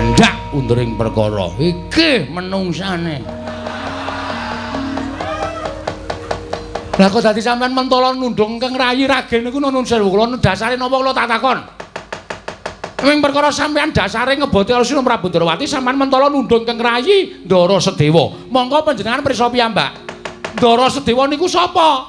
Nyandak undering perkara. Iki menungsane. Lah kok dadi sampean mentala nundung keng rayi ragen niku nun sewu kula dasare napa kula tak takon. Ming perkara sampean dasare ngeboti Arjuna Prabu Ndrawati sampean mentala nundung keng rayi Ndara Sedewa. Monggo panjenengan prisa piyambak. Ndara Sedewa niku sapa?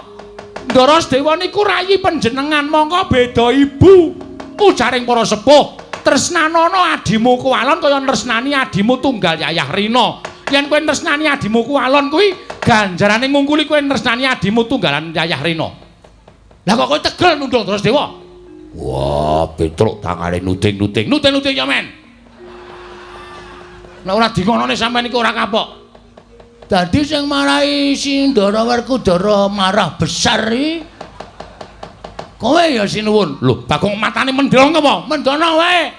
Ndara Sedewa niku rayi panjenengan, monggo beda ibu. Ujaring para sepuh, tresnanana adimu kuwalon kaya tresnani adimu tunggal Yayah Rina. Yen kowe tresnani adimu kuwalon kuwi ganjarane ngungkuli kowe tresnani adimu tunggalan Yayah Rina. Lah kok kowe tegel nundung Ndara Sedewa? Wah, Petruk tangane nuding-nuding. Nuding-nuding ya, men. Nek ora dingonone sampean iki ora kapok. Dadi sing marai si Ndara Werkudara marah besar iki kowe ya sinuwun. Lho, Bagong matane mendhong apa? Mendhono wae.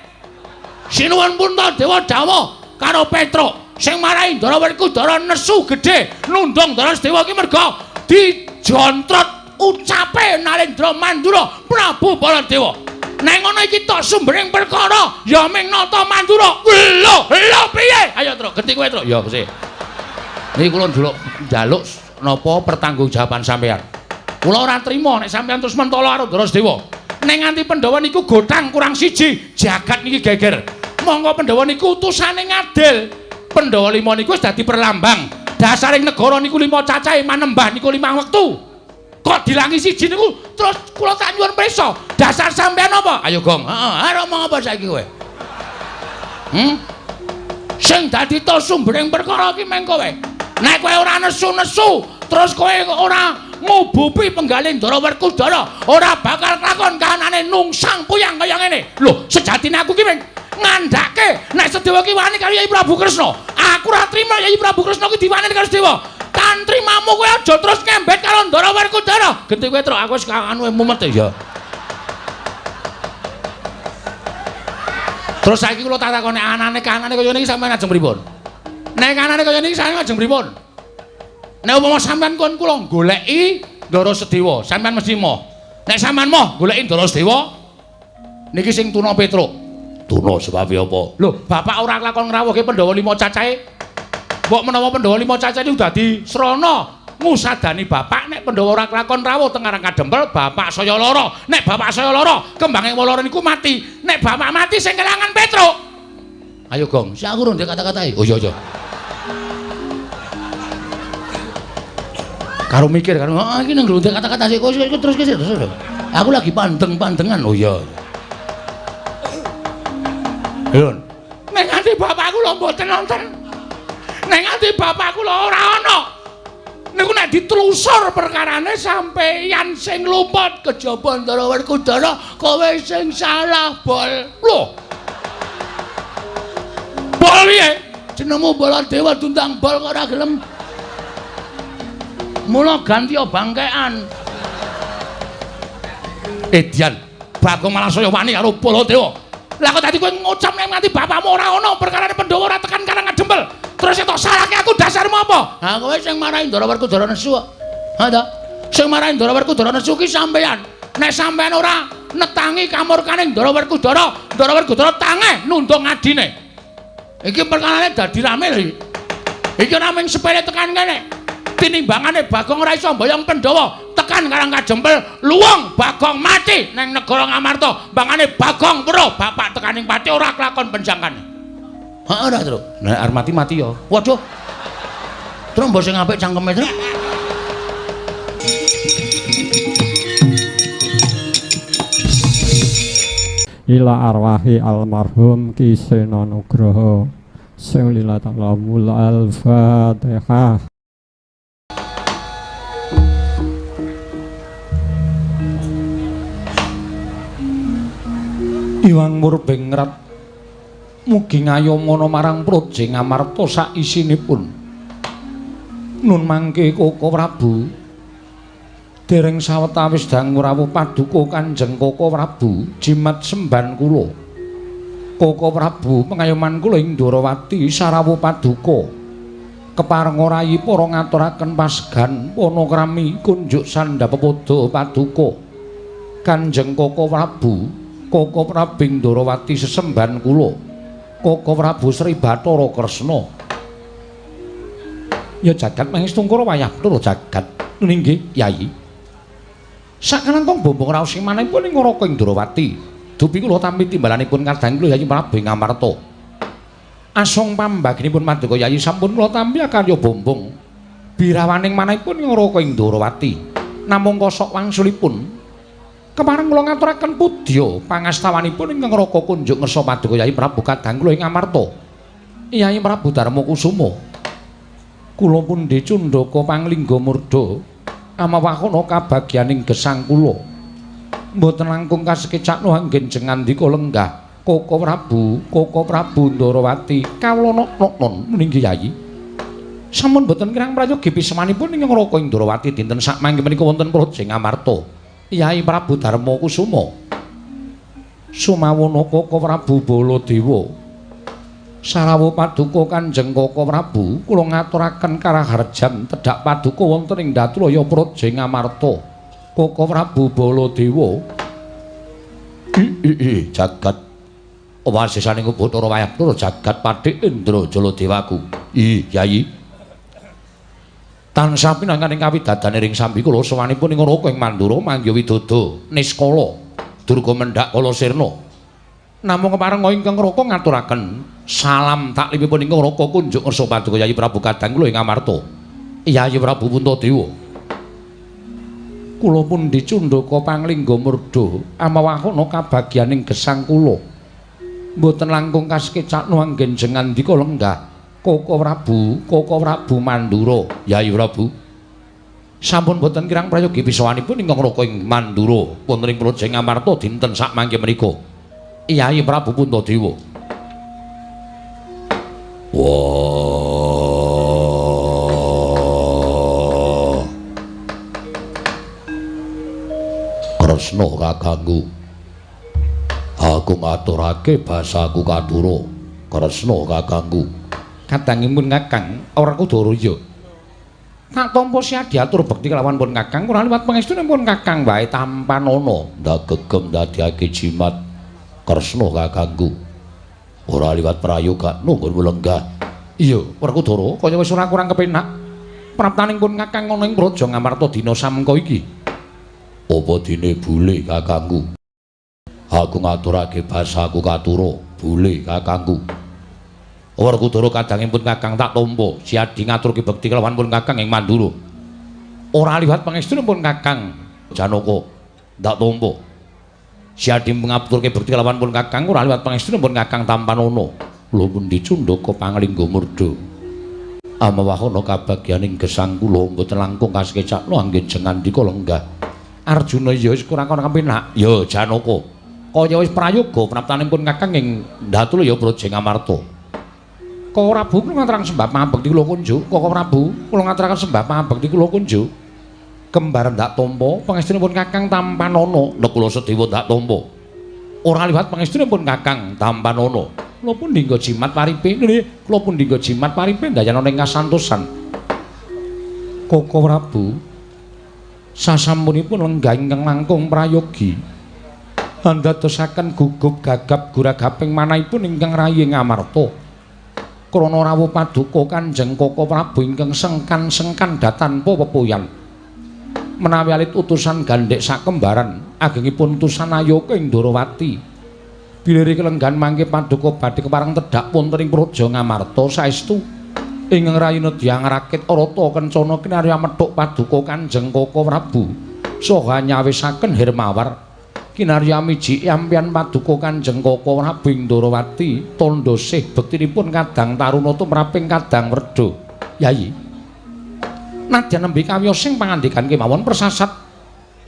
Sinuwun Puntadewa dawuh karo Petruk sing marai Ndara Werkudara nesu gedhe nundung Ndara Sedewa iki merga dijontrot ucape Narendra Mandura Prabu Baladewa. Nek ngono iki tok sumbering perkara ya ming nata Mandura. Lho, lho piye? Ayo Truk, genti kowe Truk. Ya sih. Niki kula njaluk napa pertanggungjawaban sampean. Kula ora trima nek sampean terus mentala karo Ndara Sedewa. Nek nganti Pandhawa niku gotang kurang siji, jagat niki geger. Monggo Pandhawa niku utusane ngadil. Pandhawa 5 niku wis dadi perlambang. Dasaring negara niku 5 cacahe manembah niku 5 wektu. Kok dilangi siji niku terus kula tak nyuwun prisa. Dasar sampean apa? Ayo Gong. Heeh, arep omong apa saiki kowe? Sing dadi to sumbering perkara iki meng kowe. Nek kowe ora nesu-nesu, terus kowe ora ngubupi penggalih Ndara Werkudara, ora bakal kelakon kahanane nungsang puyang kaya ngene. Lho, sejatine aku ki meng ngandhake nek Sedewa ki wani karo Yai Prabu Kresna. Aku ora trima Yai Prabu Kresna ki diwani karo Sedewa. Tantrimamu kowe aja terus ngembet karo Ndara Werkudara. Genti kowe Truk, aku wis anu mumet ya. Terus saiki kula tak takoni anane kahanane kaya niki sampean ajeng pripun? Nek kahanane kaya niki sampean ajeng pripun? Nek umpama sampean kon kula goleki Ndara Sedewa, sampean mesti moh. Nek sampean moh goleki Ndara Sedewa niki sing tuna Petruk. Tuna sebabe apa? Lho, bapak ora kelakon ngrawuhke Pandhawa 5 cacahe. Mbok menawa Pandhawa 5 cacahe niku dadi srana ngusadani bapak nek Pandhawa ora kelakon rawuh teng Karang Kadempel, bapak saya lara. Nek bapak saya lara, kembange lara niku mati. Nek bapak mati sing kelangan Petruk. Ayo Gong, sik aku rung kata-katae. Oh iya iya. Karo mikir karo, ah iki nang ndek kata-kata sik kok terus terus. Aku lagi pandeng-pandengan. Oh iya. Lho. Nek nganti bapakku lho mboten nonton. Nek nganti bapakku lho ora ana. Niku nek ditelusur perkarane sampeyan sing luput kejaba Ndara Werkudara, kowe sing salah, Bol. Lho. Bol piye? Jenengmu Baladewa diundang Bol kok ora gelem. Mula ganti bangkean. Edian, Bagong malah saya wani karo Baladewa. Lah kok tadi kowe ngucap nek nganti bapakmu ora ana perkarane Pandhawa ora tekan Karang Kadempel. Terus tok salahke aku dasarmu apa? Ha kowe sing marahi Ndara Werkudara nesu kok. Ha ta? Sing marahi Ndara Werkudara nesu ki sampean. Nek sampean ora netangi kamurkane Ndara Werkudara, Ndara Werkudara tangeh nundung adine. Iki perkarane dadi rame lho iki. Iki ora mung sepele tekan kene. Tinimbangane Bagong ora iso mboyong Pandhawa tekan Karang Kadempel, luwung Bagong mati nang negara Ngamarta. Mbangane Bagong weruh bapak tekaning pati ora kelakon penjangkane. Heeh ora, Truk. Nek arep mati-mati ya. Waduh. Truk mbok sing apik cangkeme, Truk. Ila arwahi almarhum Ki Seno Nugroho. Sing lila ta'lamul al-Fatihah. Iwang Murbengrat mugi ngayomana marang Praja Ngamarta saisinipun. Nun mangke Koko Prabu dereng sawetawis dangu rawuh paduka Kanjeng Koko Prabu jimat semban kula. Koko Prabu pengayoman kula ing Ndorowati sarawuh paduka. Keparenga rayi para ngaturaken pasgan panakrami kunjuk sandhapepada paduka. Kanjeng Koko Prabu Koko Prabu Ndorowati sesemban kula. Koko Prabu Sri Bathara Kresna. Ya jagat mangestungkara wayah Bathara jagat. Nggih, Yayi. Sakalangkung bombong raos ing manahipun ing Raka Indrawati. Dupi kula tampi timbalanipun kadang kula Yayi Prabu ing Amarta. Asung pambaginipun Paduka Yayi sampun kula tampi akarya bombong birawaning manahipun ing Raka Indrawati. Namung kosok wangsulipun kepareng kula ngaturaken pudya pangastawanipun ingkang Raka kunjuk ngersa Paduka Yayi Prabu kadang kula ing Amarta. Yayi Prabu Darma Kusuma. Kula pundi cundhaka panglingga murda amawahana kabagyaning gesang kula. Mboten langkung kasekecakno anggen jengandika lenggah Koko Prabu, Koko Prabu Ndorowati kawula nok-noknon nggih Yayi. Sampun boten kirang prayogi pisemanipun ing Raka Indrawati dinten sakmangke menika wonten Praja Ngamarta. Yayi Prabu Darma Kusuma. Sumawana Koko Prabu Baladewa. Sarawuh paduka Kanjeng Koko Prabu, kula ngaturaken karaharjan tedhak paduka wonten ing Datulaya Praja Ngamarta. Koko Prabu Baladewa. I jagat wasisaning Bathara wayah Bathara jagat Pathik Indra Jaladewaku. I Yayi. Tansah pinangkaning kawidadane ring sambi kula sowanipun ing Raka ing Mandura mangya widodo niskala durga mendhak kala sirna. Namung kepareng ingkang Raka ngaturaken salam taklimipun ingkang Raka kunjuk ngersa paduka Yayi Prabu kadang kula ing Amarta. Yayi Prabu Puntadewa. Kula pundi cundhaka panglingga murda amawahana kabagyaning gesang kula. Mboten langkung kasekecakno anggen jengandika lenggah Koko Prabu, Koko Prabu Mandura. Yayi Prabu. Sampun boten kirang prayogi pisawanipun ingkang Raka ing Mandura wonten ing Praja Ngamarta dinten sakmangke menika. Yayi Prabu Puntadewa. Wah. Kresna kakangku. Aku ngaturake basaku katura. Kresna kakangku. Kadangipun Kakang ora kudara ya. Tak tampa siadiatur bekti kelawan pun Kakang ora liwat pangestunipun Kakang wae tampanana. Ndak gegem ndadekake jimat. Kresna kakangku. Ora liwat prayoga nunggun lenggah. Iya, Werkudara kaya wis ora kurang kepenak. Praptaning pun Kakang ana ing Praja Ngamarta dina samengko iki. Apa dene bule kakangku? Aku ngaturake basaku katura, bule kakangku. Werkudara kadangipun Kakang tak tampa siadi ngaturke bekti kelawan pun Kakang ing Mandura. Ora liwat pangestunipun Kakang Janaka ndak tampa. Siadi ngaturke bekti kelawan pun Kakang ora liwat pangestunipun Kakang tampanana. Kula pundi cundhaka panglingga murda. Amawahana kabagyaning gesang kula mboten langkung kasekecakno anggen jengandika lenggah. Arjuna ya wis kurang ana kepenak. Ya Janaka. Kaya wis prayoga praptanipun Kakang ing Datulaya Praja Ngamarta. Koko Prabu kula ngaturaken sembah pangabekti kula kunjuk. Koko Prabu kula ngaturaken sembah pangabekti kula kunjuk. Kembar ndak tampa pangestunipun Kakang tampanana. Nekula Sedewa ndak tampa. Ora liwat pangestunipun Kakang tampanana. Kula pun dinggo jimat paripe nggih, kula pun dinggo jimat paripe ndayana ing kasantosan. Koko Prabu sasampunipun lenggah ingkang langkung prayogi andadosaken gugup gagap guragaping manahipun ingkang rayi Ngamarta. Krana rawuh paduka Kanjeng Koko Prabu ingkang sengkan-sengkan datanpa pepuyan. Menawi alit utusan gandhek sakembaran agengipun utusan Ayoka ing Ndorowati. Bilih kelenggan mangke paduka badhe kepareng tedhak wonten ing Praja Ngamarta saestu ingkang rayi nedya ngrakit rata kencana kinarya methuk paduka Kanjeng Koko Prabu saha nyawisaken Hermawar. Kinarya miji ampian paduka Kanjeng Koko Prabu ing Ndorowati tandha sih bektinipun kadang taruna tumraping kadang werda. Yayi, nadyan nembe kawiyosing pangandikan kemawon persasat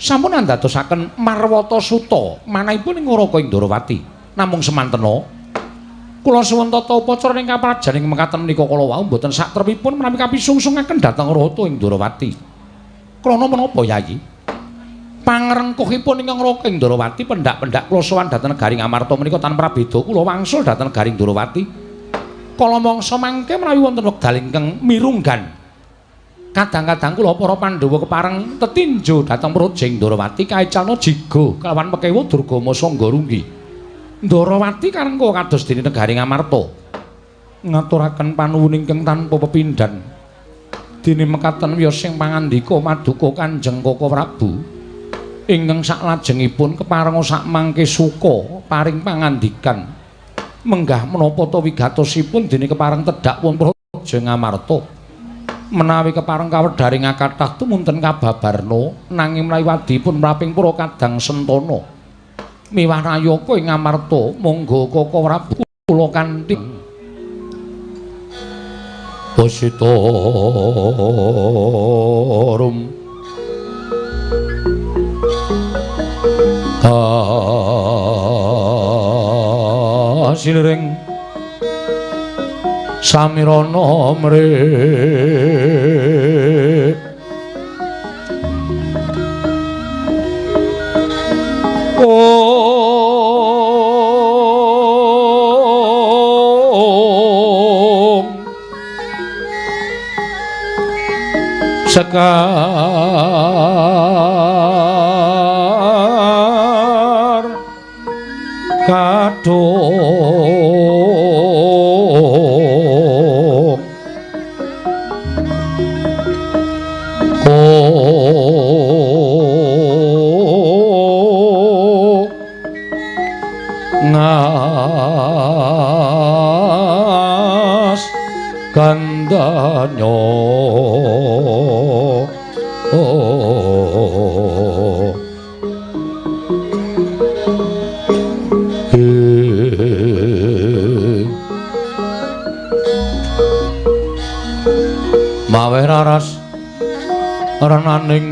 sampun andadosaken marwata suta manahipun ing Raka Indrawati. Namung semantena kula suwun tata upacara ing kaprajan ing mekaten menika kala wau mboten satrepipun menawi kapisungsungaken dhateng Ratu ing Ndorowati. Krana menapa Yayi? Pangrengkuhipun ingkang Raka Indrawati pendak-pendak kula sowan dhateng negari Ngamarta menika tan prabeda kula wangsul dhateng negari Ndorowati. Kala mangsa mangke menawi wonten wekdal ingkang mirunggan kadang-kadang kula para Pandhawa kepareng tetinju dhateng Praja Indrawati kaicalna jiga kelawan pekewa Durgama Sangga Runggi. Ndarawati karengka kados dene negari Ngamarta ngaturaken panuwun ingkang tanpa pepindhan. Dene mekaten wiyos sing pangandika maduka Kanjeng Koko Prabu ingkang saklajengipun keparenga sakmangke suka paring pangandikan menggah menapa ta wigatosipun dene kepareng tedhak wonten Praja Ngamarta. Menawi kepareng kawedharing kathah tumunten kababarna nanging menawi wadipun mraping para kadang sentana miwah rayaka ing Ngamarta monggo Koko Prabu kula kanthi Basitarum asiliring samirana mrih Om Sekar kadung ngas gandanyo mawe raras renaning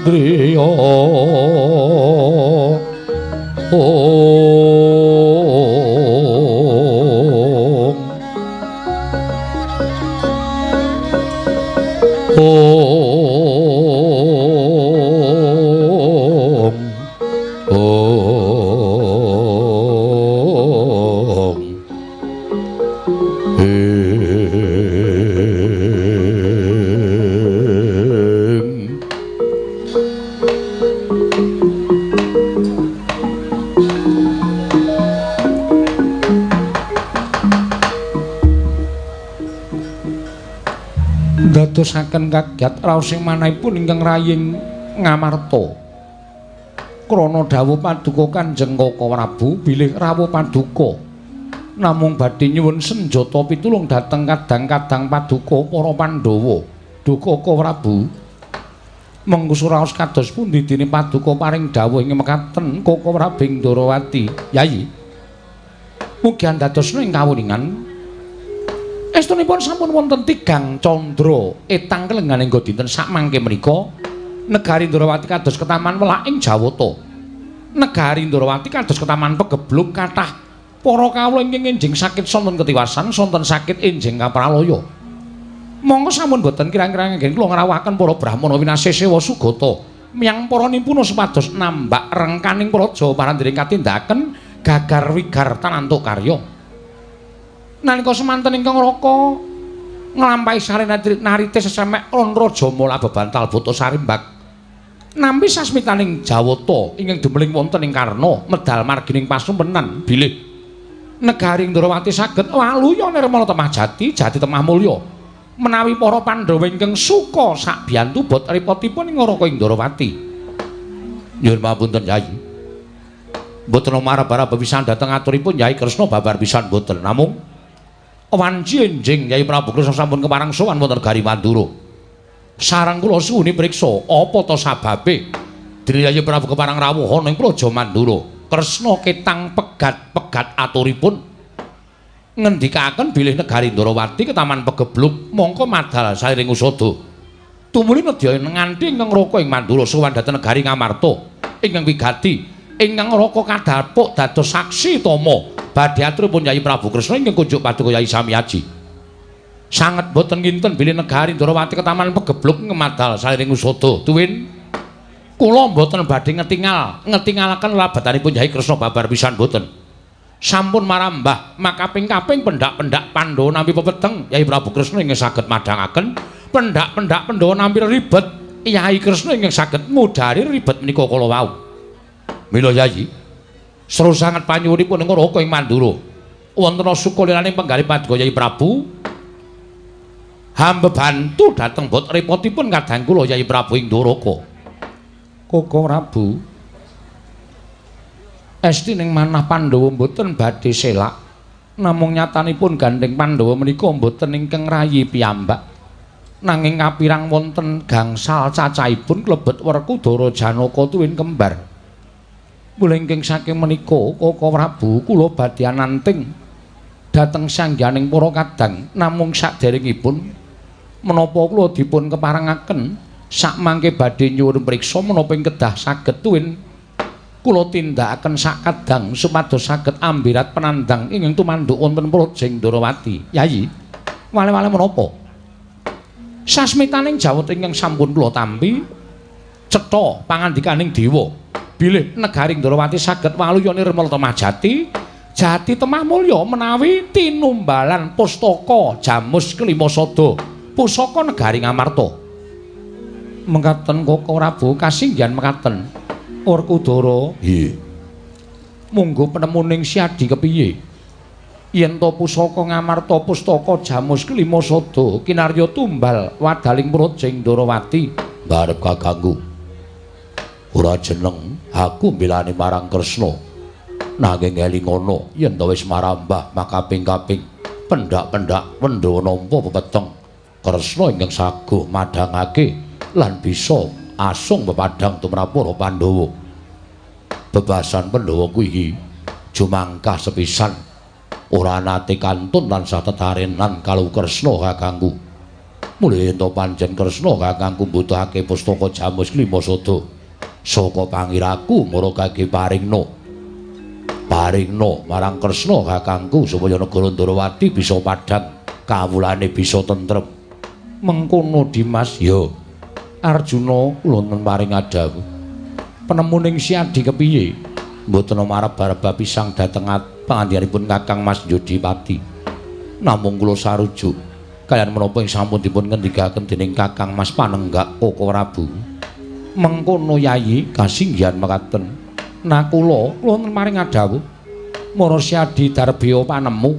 driya Om Om Om Dadosaken kaget raos ing manahipun ingkang raying Ngamarta. Krana dawuh paduka Kanjeng Koko Prabu bilih rawuh paduka namung badhe nyuwun senjata pitulung dhateng kadang-kadang paduka para Pandhawa. Duh Koko Prabu, mengko suraos kados pundi dene paduka paring dawuh ing mekaten Koko Prabu ing Ndarawati. Yayi, mugi andadosna ing kawuningan. Estunipun sampun wonten tigang candra etang kelenganing dinten sakmangke menika negari Ndarawati kados ketaman welak ing Jawata. Negari Ndarawati kados ketaman pegebluk kathah para kawula ingkang enjing sakit sonten ketiwasan, sonten sakit enjing kapralaya. Monggo sampun boten kirang-kirang anggen kula ngrawuhaken para brahmana winasesewa sugata miyang para nimpuna supados nambak rengkaning praja parandring katindakaken gagar wigar tanantuk karya. Nalika semanten ingkang raka nglampahi sarena narite sesemek lan raja mula bebantal buta sarimbak nampi sasmitaning Jawata ingkang dumeling wonten ing Karna medal margining pasumpenan bilih negari Ndarawati saged waluya nirmala temah jati jati temah mulya menawi para Pandhawa ingkang suka sabiyantu bot ripotipun ing Raka ing Ndarawati. Nyuwun pamunten Yai, mboten marab-marab pisan dhateng aturipun Yai Kresna babar pisan mboten, namung wanci enjing Yai Prabu Kresna sampun kepareng sowan wonten negari Mandura. Sareng kula suwuni priksa apa ta sababe dene Yai Prabu kepareng rawuh ana ing Praja Mandura. Kresna ketang pegat-pegat aturipun ngendikaken bilih negari Ndarawati ketaman pegebluk mongko madal sairing usada. Tumuli nedya nganti ingkang raka ing Mandura sowan dhateng negari Ngamarta ingkang wigati ingkang raka kadhapuk dados saksi tama badhe aturipun Yai Prabu Kresna ingkang kunjuk paduka Yai Samiaji. Sanget boten kinten bilih negari Ndarawati ketaman pegebluk ngemadal sairing usada. Tuwin kula mboten badhe ngetingalaken labatanipun Yai Kresna babar pisan boten. Sampun marambah makaping-kaping pendak-pendak Pandhawa nampi pepeteng Yai Prabu Kresna ingkang saged madhangaken pendak-pendak Pandhawa nampi ribet Yai Kresna ingkang saged mudhari ribet menika kala wau. Mila Yai, Seru sanget panyuwunipun ing Raka ing Mandura. Wonten sukaliraning penggalih Paduka Yayi Prabu. Hamba bantu dhateng bot repotipun kadang kula Yayi Prabu ing Ndoraka. Koko Prabu. Esti ning manah Pandhawa mboten badhe selak. Namung nyatanipun gandheng Pandhawa menika mboten ingkang rayi piyambak. Nanging kapirang wonten gangsal cacahipun klebet Werkudara Janaka tuwin kembar. Mula ingkang saking menika Koko Prabu kula badhe ananting dhateng sangganing para kadang namung saderengipun menapa kula dipun keparengaken sakmangke badhe nyuwun priksa menapa ing kedah saged tuwin kula tindakaken sakadang supados saged ambirat penandang ingkang tumanduk wonten Prajeng Ndorowati. Yayi, wale-wale menapa? Sasmitaning jawet ingkang sampun kula tampi cetha pangandikaning dewa bilih negari Ndorowati saged waluya nirmala temah jati jati temah mulya menawi tinumbalan pustaka jamus kelima sada pusaka negari Ngamarta. Mekaten Koko Prabu kasinggihan mekaten. Werkudara, nggih. Monggo penemuning Siadi kepiye? Yen to pusaka Ngamarta pustaka jamus kelima sada kinarya tumbal wadaling Prajeng Ndorowati mbarep kaganggu. Ora jeneng aku mbelani marang Kresna. Nanging elingono yen to wis marambah makaping-kaping pendak-pendak Pandhawa nampa pepeteng Kresna ingkang saguh madhangake lan bisa asung pepadhang tumrap para Pandhawa. Bebasan Pandhawa kuwi iki jumangkah sepisan ora nate kantun tansah tetarenan kalau Kresna kakangku. Mula yen to pancen Kresna kakangku mbutuhake pustaka jamus klima sada saka pangiraku mara kage paringna. Paringna marang Kresna kakangku supaya negara Ndorowati bisa padhang, kawulane bisa tentrem. Mengkono Dimas, ya. Arjuna kula paring adhawuh. Penemuning Siadi kepiye? Mboten marep bareba pisang dhateng pangandikanipun Kakang Mas Yodipati. Namung kula sarujuk kaliyan menapa ing sampun dipun ngendikaken dening Kakang Mas Panenggak Koko Prabu. Mengkono Yayi kasinggihan mekaten. Nakula kula maring adhawuh Mara Siadi darbeya panemu.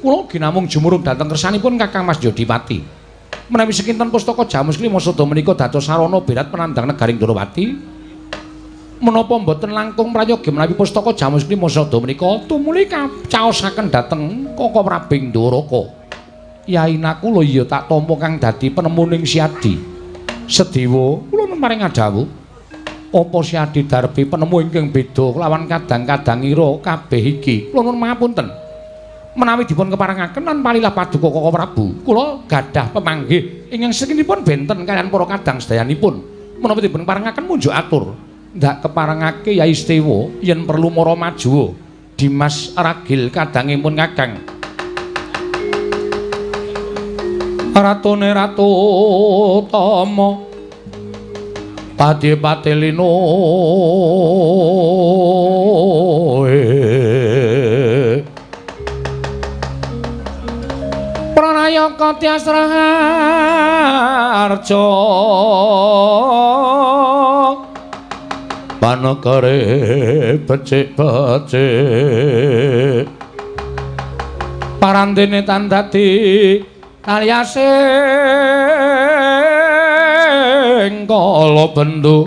Kula ugi namung jumurung dhateng kersanipun Kakang Mas Yodipati. Menawi sekinten pustaka jamus klima sada menika dados sarana berat penandang negari Ndorowati, menapa mboten langkung prayogi menawi pustaka jamus klima sada menika tumuli kacaosaken dhateng Koko Prabu Ndoraka. Yai Nakula iya tak tampa kang dadi penemuning Siadi. Sedewa kula maring adhawuh, apa Siadi darbi penemu ingkang beda kelawan kadang-kadangira kabeh iki? Kula nuwun pangapunten. Menawi dipun keparengaken lan palilah paduka Koko Prabu, kula gadah pemanggih ingkang sekinipun benten kaliyan para kadang sedayanipun. Menawi dipun keparengaken munjuk atur, ndak keparengake Yai Sedewa yen perlu mara majuwa Dimas ragil kadangipun Kakang. Ratune Ratu Tama Pati Lino Pranayaka Tyas Raharja Panekare becik-becik Parandene tan dadi aliasing kala bendu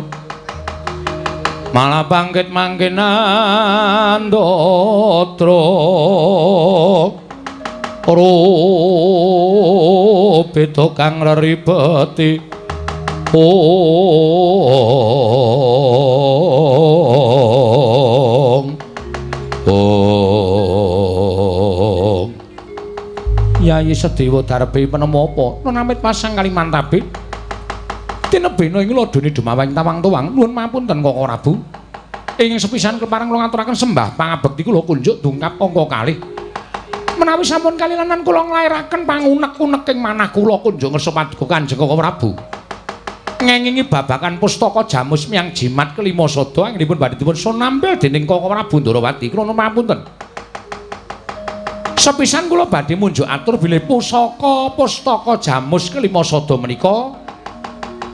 malah bangkit mangkenan ndatra beda kang reribeti ong ong Yayi Sedewa darbe penemu apa? Nunamit pasang Kalimantabe. Tinebena ing lodone dumawang tawang tuwang nuwun mapunten Koko Prabu. Ing sepisan kepareng kula ngaturaken sembah pangabekti kula kunjuk dungkap angka kalih. Menawi sampun kalilanan kula nglairaken pangunek-uneking manah kula kunjuk ngersa paduka Kanjeng Koko Prabu. Ngengingi babakan pustaka jamus miyang jimat kelima sada anggenipun badhe dipun sunampil dening Koko Prabu Ndorowati. Kula nuwun mapunten. Sepisan kula badhe munjuk atur bilih pusaka pustaka jamus kelima sada menika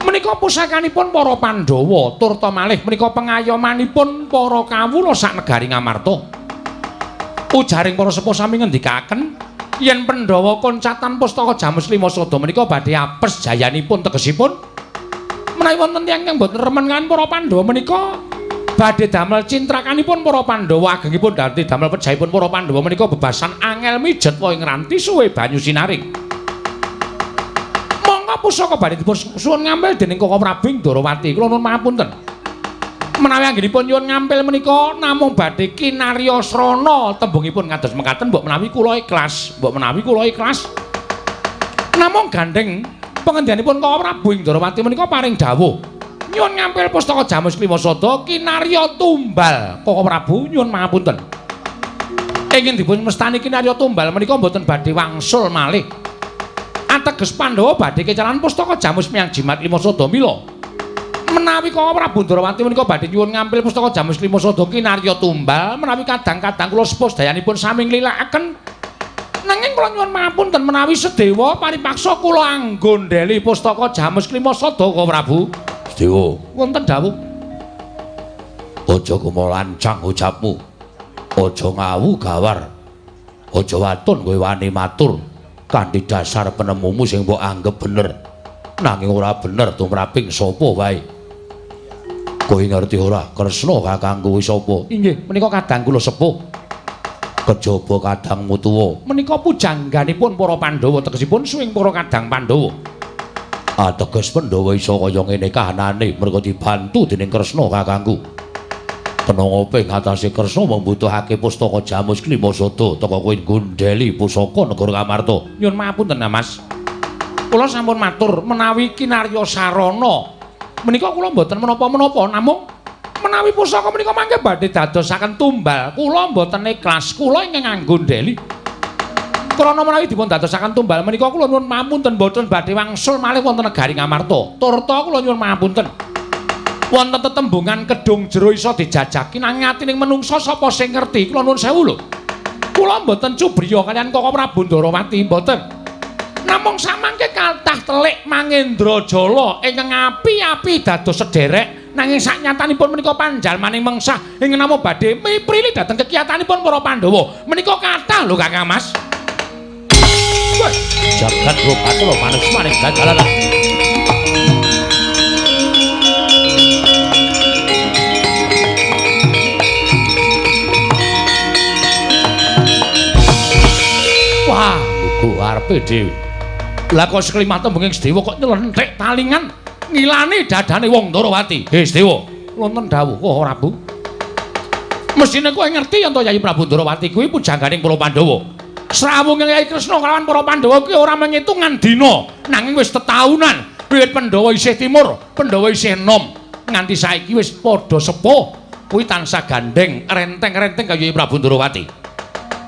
Menika pusakanipun para Pandhawa turta malih menika pengayomanipun para kawula sak negari Ngamarta. Ujaring para sepuh sami ngendikaken yen Pandhawa koncatan pustaka Jamus Lima Sada menika badhe apes jayanipun, tegesipun menawi wonten tiyang ingkang boten remen kaliyan para Pandhawa menika badhe damel cintrakanipun para Pandhawa, agengipun dadi damel pejahipun para Pandhawa menika bebasan angel mijet wae ngranti suwe banyu sinaring. Monggo pusaka badhe dipun suwun ngampil dening Koko Prabu Ndorowati. Kula nuwun pangapunten. Menawi anggenipun nyuwun ngampil menika namung badhe kinarya srana tembungipun kados mekaten, mbok menawi kula ikhlas, mbok menawi kula ikhlas. Namung gandheng pengendianipun Koko Prabu Ndorowati menika paring dawuh nyuwun ngampil pustaka Jamus Klima Sada kinarya tumbal. Koko Prabu nyuwun pangapunten. Ingin dipun mestani kinarya tumbal menika mboten badhe wangsul malih. Ateges Pandhawa badhe kecalan pustaka Jamus miyang Jimat Lima Sada. Mila menawi Koko Prabu Ndorowati menika badhe nyuwun ngampil pustaka Jamus Lima Sada kinarya tumbal, menawi kadang-kadang kula sepuh sedayanipun sami nglilakaken. Nanging kula nyuwun pangapunten menawi sedewa paripaksa kula anggondheli pustaka Jamus Lima Sada Koko Prabu. Sedewa, wonten dawuh. Aja kumalancang ucapmu. Aja ngawu gawar. Aja waton kowe wani matur kanthi dasar penemumu sing mbok anggep bener. Nanging ora bener tumraping sapa wae. Kowe ngerti ora Kresna kakangku kuwi sapa? Inggih, menika kadang kula sepuh. Kejaba kadangmu tuwa. Menika pujangganipun para Pandhawa, tegesipun suwing para kadang Pandhawa. Ateges Pandhawa iso kaya ngene kahanane merga dibantu dening Kresna kakangku. Kenanga apa ing atase Kresna membutuhake pustaka Jamus Klima Sada teka kowe nggondheli pusaka negara Ngamarta. Nyuwun pangapunten, Mas. Kula sampun matur menawi kinarya sarana menika kula mboten menapa-menapa, namung menawi pusaka menika mangke badhe dadosaken tumbal, kula mboten ikhlas, kula ingkang nggondheli. Krana menawi dipun dadosaken tumbal menika kula nyuwun pangapunten mboten badhe wangsul malih wonten negari Ngamarta. Turta kula nyuwun pangapunten. Wonten tetembungan kedung jero iso dijajaki nanging atining menungsa sapa sing ngerti? Kula nuwun sewu lho. Kula mboten cubriya kaliyan Koko Prabu Ndorowati mboten. Namung samangke kathah telik Mangendrajala ingkang api-api dados sederek, nanging saknyatanipun menika panjalmaning mengsah ingkang namung badhe miprili dhateng kekiyatanipun para Pandhawa. Menika kathah lho Kakang Mas. Jagat rupatula manus maning gajalalah. Wah, lugu arepe dhewe. Lah kok seklimah tembunging Sedewa kok nyelenthik talingan ngilani dadane wong Ndorowati. He Sedewa, wonten dawuh Koko Prabu. Mesthine kowe ngerti yen to Yayi Prabu Ndorowati kuwi pujangganing para Pandhawa. Srawunge Yayi Kresna kalawan para Pandhawa kuwi ora mengitungan dina, nanging wis tetaunan. Wiwit Pandhawa isih timur, Pandhawa isih enom, nganti saiki wis padha sepuh, kuwi tansah gandeng renteng-renteng kaya Yayi Prabu Ndorowati.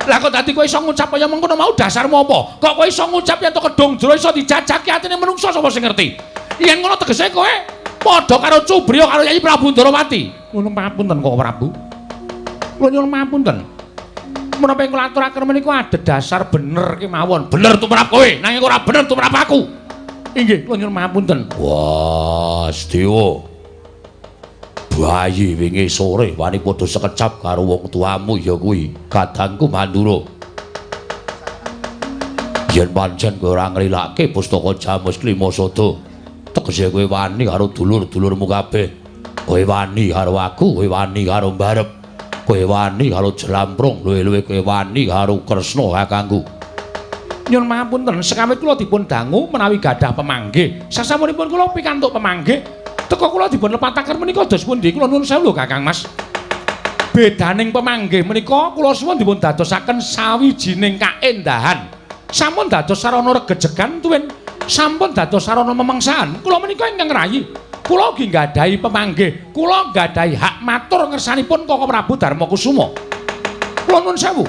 Lah kok dadi kowe iso ngucap kaya mengkono mau dasarmu apa? Kok kowe iso ngucap yen to kedung jero iso dijajaki atine menungsa sapa sing ngerti? Yen ngono tegese kowe padha karo Cubriya karo Yayi Prabu Ndorowati. Ngono pangapunten Koko Prabu. Kula nyuwun pangapunten. Menapa ing kula aturaken menika adhedhasar bener kemawon. Bener tumrap kowe, nanging ora bener tumrap aku. Inggih, kula nyuwun pangapunten. Wah, Sedewa. Bayi wingi sore wani padha sekecap karo wong tuamu ya kuwi, kadangku Mandura. Yen pancen kowe ora nglilake pustaka Jamus Klima Sada, tegese kowe wani karo dulur-dulurmu kabeh. Kowe wani karo aku, kowe wani karo Mbarep, kowe wani karo Jlamprung, luwe-luwe kowe wani karo Kresna kakangku. Nyuwun pangapunten, sekawit kula dipun dangu menawi gadah pemanggih. Sasampunipun kula pikantuk pemanggih, teka kula dipun lepataken menika dos pundi? Kula nuwun sewu lho Kakang Mas. Bedaning pemanggih menika kula suwun dipun dadosaken sawijining kaendahan. Sampun dados sarana regejegan tuwin sampun dados sarana memengsahan. Kula menika ingkang ngrayi. Kula ugi nggadahi pemanggih, kula nggadahi hak matur ngersanipun Koko Prabu Darmakusuma. Kula nuwun sewu.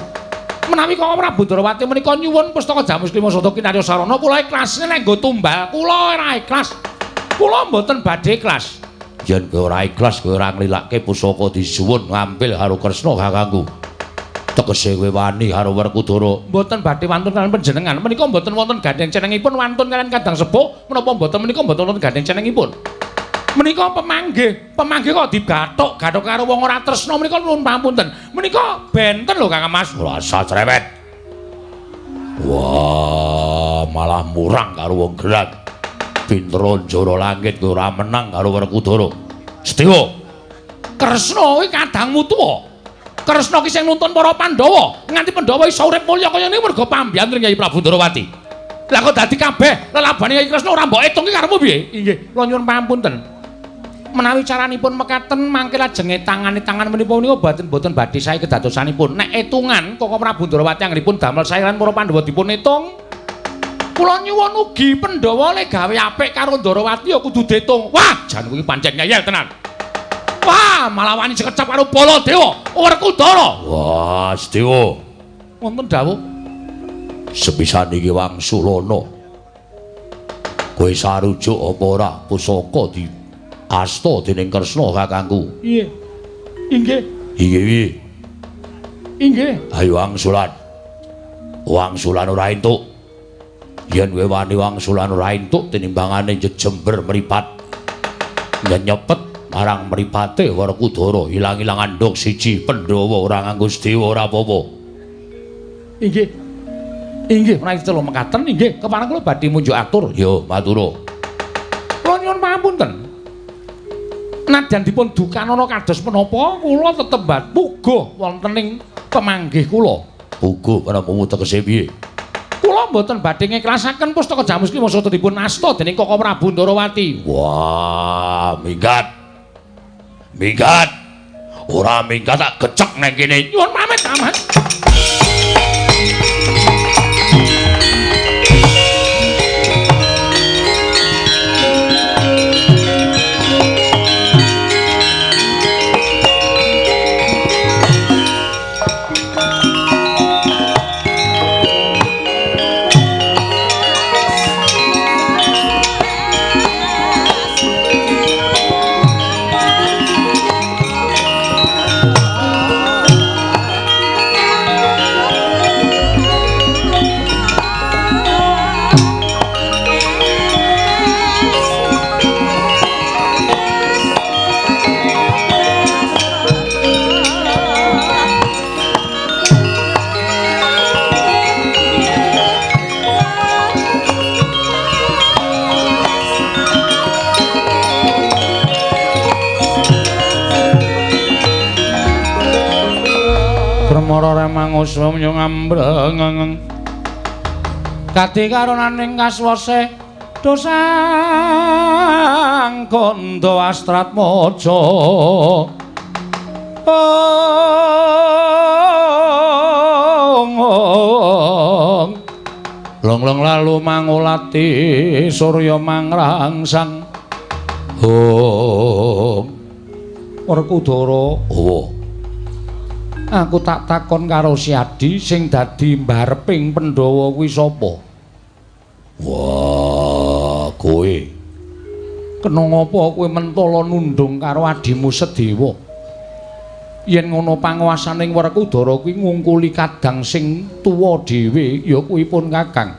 Menawi Koko Prabu Ndorowati menika nyuwun pustaka Jamus Klima Sada kinarya sarana, kula ikhlas. Nek nggo tumbal kula ora ikhlas. Kula mboten badhe ikhlas. Yen kowe ora ikhlas, kowe ora nglilake pusaka disuwun ngambil karo Kresna kakangku. Tegese kowe wani karo Werkudara. Mboten badhe wantun kaliyan panjenengan. Menika mboten wonten gandheng cenengipun wantun kaliyan Kadang Sepuh menapa mboten menika mboten wonten gandheng cenengipun. Menika pemanggih, pemanggih kok digathuk-gathuk karo wong ora tresna menika nuwun pamunten. Menika benten lho Kakang Mas. Ora usah cerewet. Wah, malah murang karo wong gerak. Pinter njara langit kowe ora menang karo Werkudara. Sedewa. Kresna kuwi kadangmu tuwa. Kresna ki sing nuntun para Pandhawa, nganti Pandhawa iso urip mulya kaya ngene mergo pambiyantuning Kyai Prabu Ndorowati. Lah kok dadi kabeh lelabane Kyai Kresna ora mbok etung ki karepmu piye? Inggih, kula nyuwun pamunten. Menawi caranipun mekaten mangke lajeng tangane tangan menapa menika boten badhe sae kedadosanipun. Nek etungan Koko Prabu Ndorowati anggenipun damel sae lan para Pandhawa dipun etung. Kula nyuwun ugi Pandhawa le gawe apik karo Ndorowati ya kudu diitung. Wah, jan kuwi pancen ngeyel tenan. Wah, malah wani sekecap karo Baladewa, Werkudara. Wah, Sedewa. Wonten dawuh. Sepisan iki wangsulana. Kowe sarujuk apa ora pusaka di asta dening Kresna kakangku? Iya. Inggih. Inggih piye? Inggih. Ayo wangsulan. Wangsulan ora entuk. Yen kowe wani wangsulan ora entuk tinimbangane jejember mripat. Nyepet marang mripate Werkudara ilang-ilang andhok siji Pandhawa ora nganggo Sedewa ora apa-apa. Inggih. Inggih menawi telu mekaten inggih kepareng kula badhe munjuk atur. Yo matur. Kula nyuwun pangapunten. Nadyan dipun dukanana kados menapa kula tetep puguh wonten ing pemanggih kula. Puguh penemumu tegese piye? Kula mboten badhe ngiklasaken pustaka Jamus Lima Sata dipun asta dening Koko Prabu Ndorowati. Wah, minggat. Minggat. Ora minggat tak gecek nang kene. Nyuwun pamit, Aman. Permara remanguswa menyung ambrengeng kadi karunaning kaswase dosang kandha astratmaja. Long-long lalu mangulati surya mangrangsang. Hong Werkudara. Oh. Aku tak takon karo si Adi sing dadi mbareping Pandhawa kuwi sapa? Wah, kowe. Kena ngapa kowe mentala nundung karo adimu Sedewa? Yen ngono panguwasaning Werkudara kuwi ngungkuli kadang sing tuwa dhewe ya kuwi pun Kakang.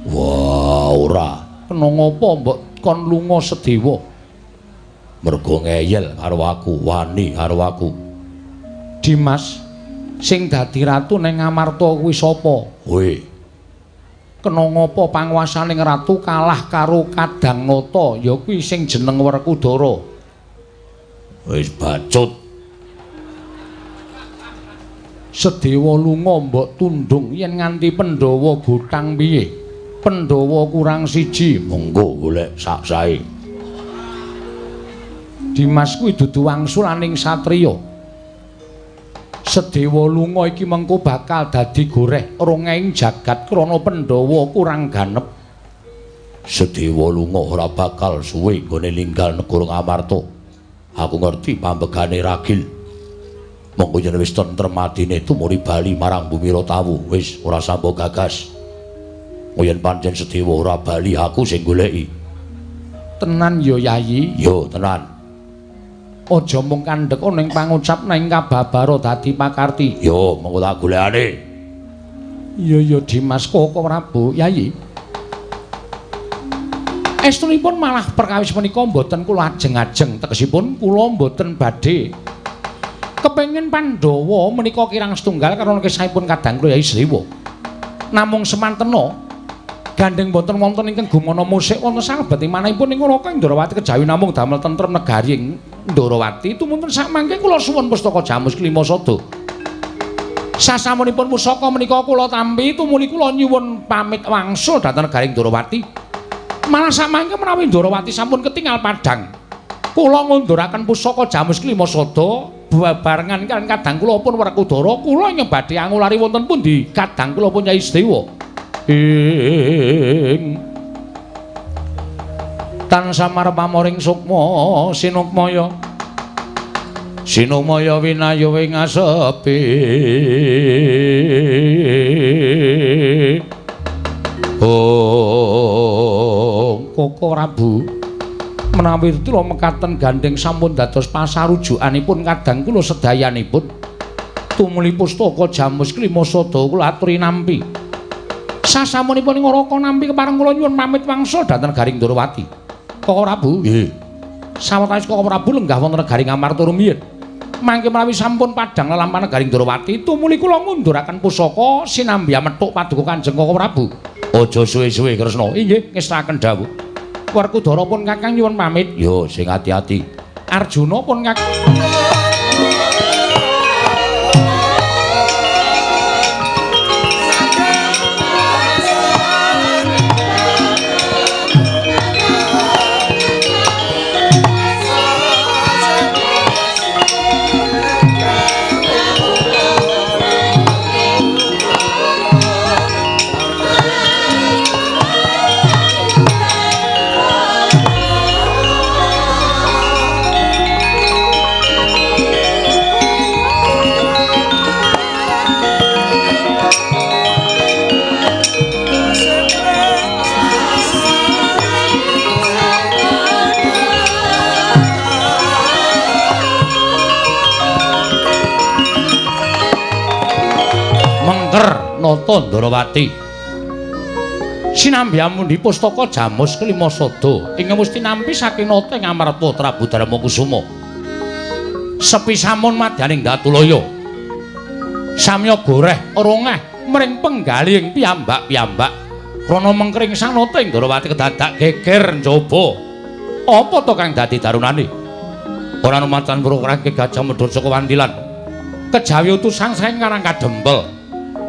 Wah, ora. Kena ngapa mbok kon lunga Sedewa? Mergo ngeyel karo aku, wani karo aku. Dimas sing dadi ratu ning Amarta kuwi sapa? Kowe. Kena ngapa panguwasaning ratu kalah karo Kadang Nata ya kuwi sing jeneng Werkudara. Wis bacut. Sedewa lunga mbok tundung yen nganti Pandhawa gotang piye? Pandhawa kurang siji, monggo golek sak-sae. Dimas kuwi dudu wangsulaning satriya. Sedewa lunga iki mengko bakal dadi goreh rongeng jagat krana Pandhawa kurang ganep. Sedewa lunga ora bakal suwe nggone ninggal negara Ngamarta. Aku ngerti pambegane ragil. Monggo yen wis tentrem atine tumuri bali marang Bumi Rotawu, wis ora sambo gagas. Yen pancen Sedewa ora bali aku sing goleki. Tenan ya Yayi? Yo tenan. Aja mung kandhek ning pangucap ning kababara dadi pakarti. Yo, mengko tak golekane. Iya ya Dimas Koko Prabu, Yayi. Estunipun malah perkawis menika mboten kula ajeng-ajeng, tegesipun kula mboten badhe kepengin Pandhawa menika kirang setunggal karena kisahipun kadang kula Yayi Sriwa. Namung semantena gandeng mboten wonten ingkang gumana musik wonten salebet manahipun ing Raka Ndrawati kejawi namung damel tentrem negari ing Ndrawati tumunten sakmangke kula suwun pustaka Jamus Klima Sada. Sasampunipun pusaka menika kula tampi tumuli kula nyuwun pamit wangsul dhateng negari Ndrawati. Malah samangke menawi Ndrawati sampun ketingal padhang, kula ngunduraken pusaka Jamus Klima Sada bebarengan kaliyan kadang kula pun Werkudara kula ingkang badhe angulari wonten pundi kadang kula pun Yai Sedewa. Ing tansah marpamoring sukma sinukmaya sinukmaya winayo ing asepi. Oh Koko Prabu, menawi kula mekaten gandeng sampun dados pasarujukanipun kadang kula sedayanipun tumuli pustaka Jamus Klima Sada kula aturi nampi. Sasampunipun ing Raka nampi kepareng kula nyuwun pamit wangsul dhateng negari Ndrawati. Koko Prabu, nggih. Sawetawis Koko Prabu lenggah wonten negari Ngamarta rumiyin. Mangke menawi sampun padhang lelampahan negari Ndrawati tumuli kula ngunduraken pusaka sinambi amethuk paduka Kanjeng Koko Prabu. Aja suwe-suwe Kresna. Inggih, ngestakaken dawuh. Werkudara pun kakang nyuwun pamit. Yo, sing ati-ati. Arjuna pun kakang Nata Ndrawati. Sinambi amundi pustaka Jamus Klima Sada ingkang musti nampi saking nata ing Amarta Prabu Darmakusuma. Sepi samun madyaning Datulaya. Samya goreh rongeh mring penggalih piyambak-piyambak. Krana mengkring sang nata ing Ndrawati kedadak geger njaba. Apa to kang dadi darunane? Ora numatan purwokrake Gajah Mada saka Wantilan. Kejawi utusan saking Karang Kadempel.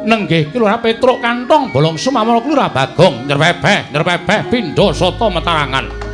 Nenggih Kelurahan Petruk Kantong Bolong Sumamala Kelurahan Bagong nyerpebeh nyerpebeh pindha sata metarangan.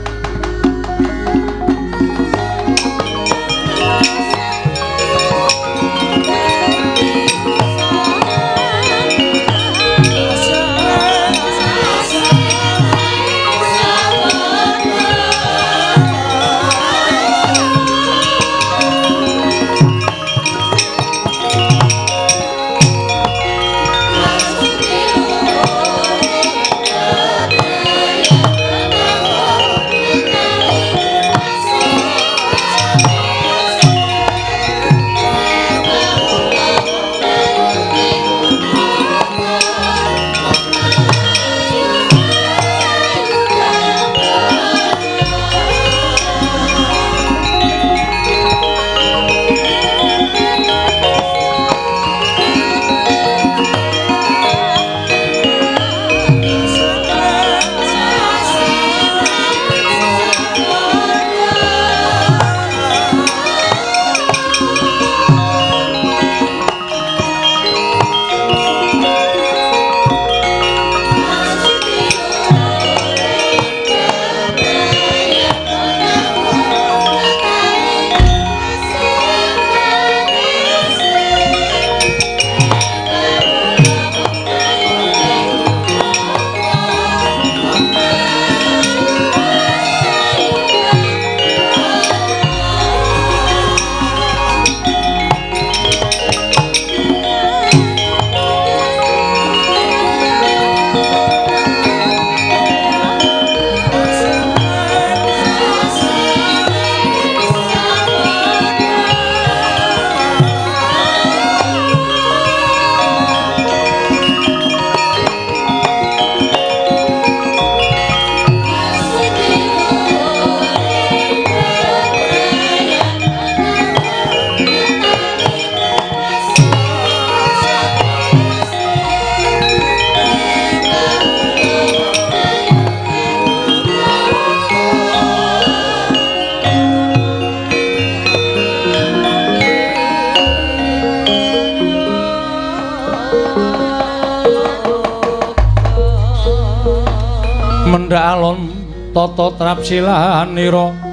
Mendhak alon tata trapsilanira.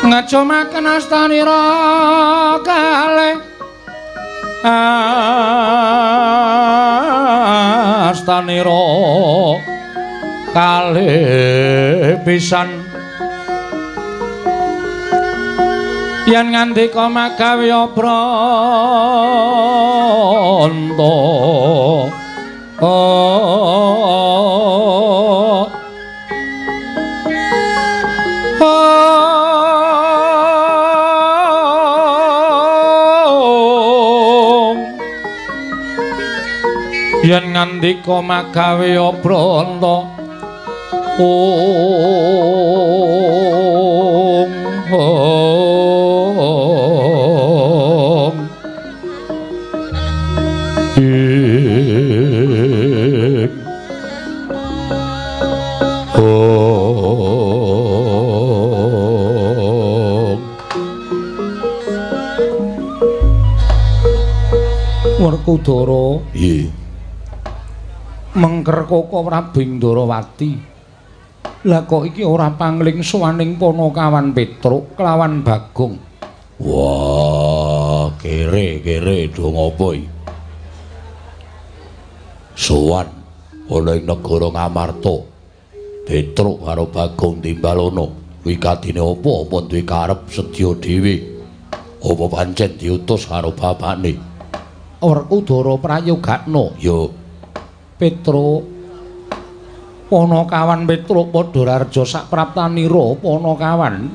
Ngajomaken astanira kalih astanira kalih pisan yen ngandika magawe branta. Yen ngandika magawe branta ong ong ing ong. Werkudara nggih mengker koko Prabu Ndorowati. Lah kok iki ora pangling sowaning Panakawan Petruk kelawan Bagong. Wah, kere-kere do ngopo iki? Sowan ana ing negara Ngamarta. Petruk karo Bagong timbalono. Wikatine apa? Apa duwe karep sedya dhewe? Apa pancen diutus karo bapakne? Werkudara prayogakna. Ya Petruk Panakawan Petruk padha raharja sapraptanira Panakawan.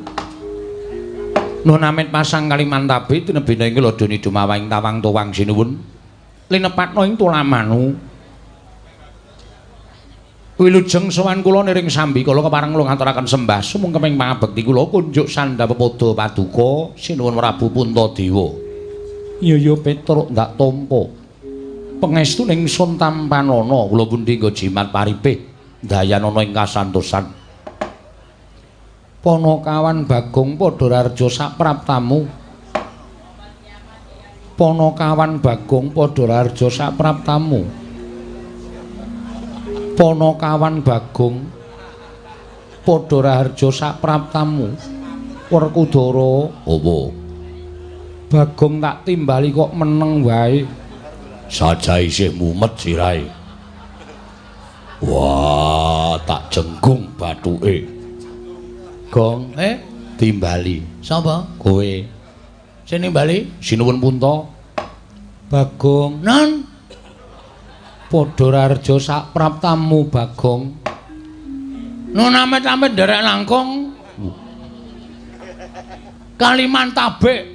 Nun amit pasang Kalimantabe tinebina ing ladoni dumawahing tawang tuwang sinuwun linepatna ing tulamanu. Wilujeng sowan kula niring sambi kala kepareng kula ngaturaken sembah sumungkeming pangabekti kula kunjuk sandha pepadha paduka sinuwun Prabu Puntadewa. Ya ya Petruk ndak tampa. Pangestu ning sun tampanana kula pundi nggo jimat paripih dayanana ing kasantosan. Panakawan Bagong padha raharja sapraptamu. Panakawan Bagong padha raharja sapraptamu. Panakawan Bagong padha raharja sapraptamu. Werkudara apa? Bagong tak timbali kok meneng wae. Saja isih mumet sirahe. Wah, tak jenggung bathuke. Gong, timbali. Sapa? Kowe. Sing nimbali? Sinuwun Punta. Bagong, non. Padha raharja sapraptamu Bagong. Nun amit-amit nderek langkung. Kalimantabe.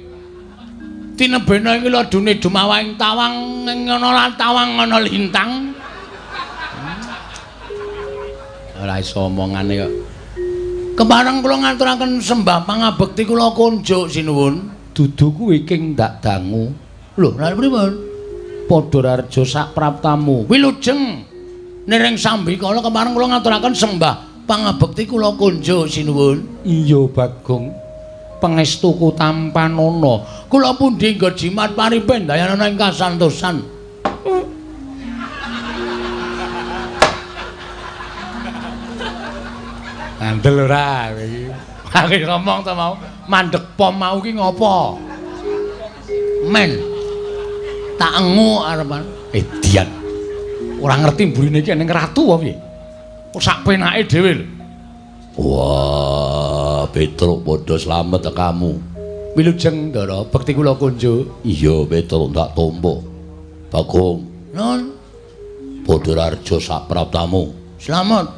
Tinebena ing ladune dumawahing tawang ngono lan tawang ngono lintang. Ora iso omongane kok. Kepareng kula ngaturaken sembah pangabekti kula kunjuk sinuwun. Dudu kuwi king ndak dangu. Lho, lha pripun? Padha raharja sapraptamu. Wilujeng niring sambikala kepareng kula ngaturaken sembah pangabekti kula kunjuk sinuwun. Iya Bagong. Pangestuku tampanana. Kula pundi nggo jimat paripe ndayanana ing kasantosan. Ngandel ora kowe iki. Aku ngomong to mau, mandek pom mau ki ngopo? Men. Tak engu arepan. Edian. Ora ngerti mburine iki ning ratu apa piye? Kok sak penake dhewe lho. Wah, Petruk padha slamet kamu. Wilujeng Ndara, bekti kula kunjuk. Iya, Petruk tak tampa. Bagong. Nun. Padha raharja sapraptamu. Slamet.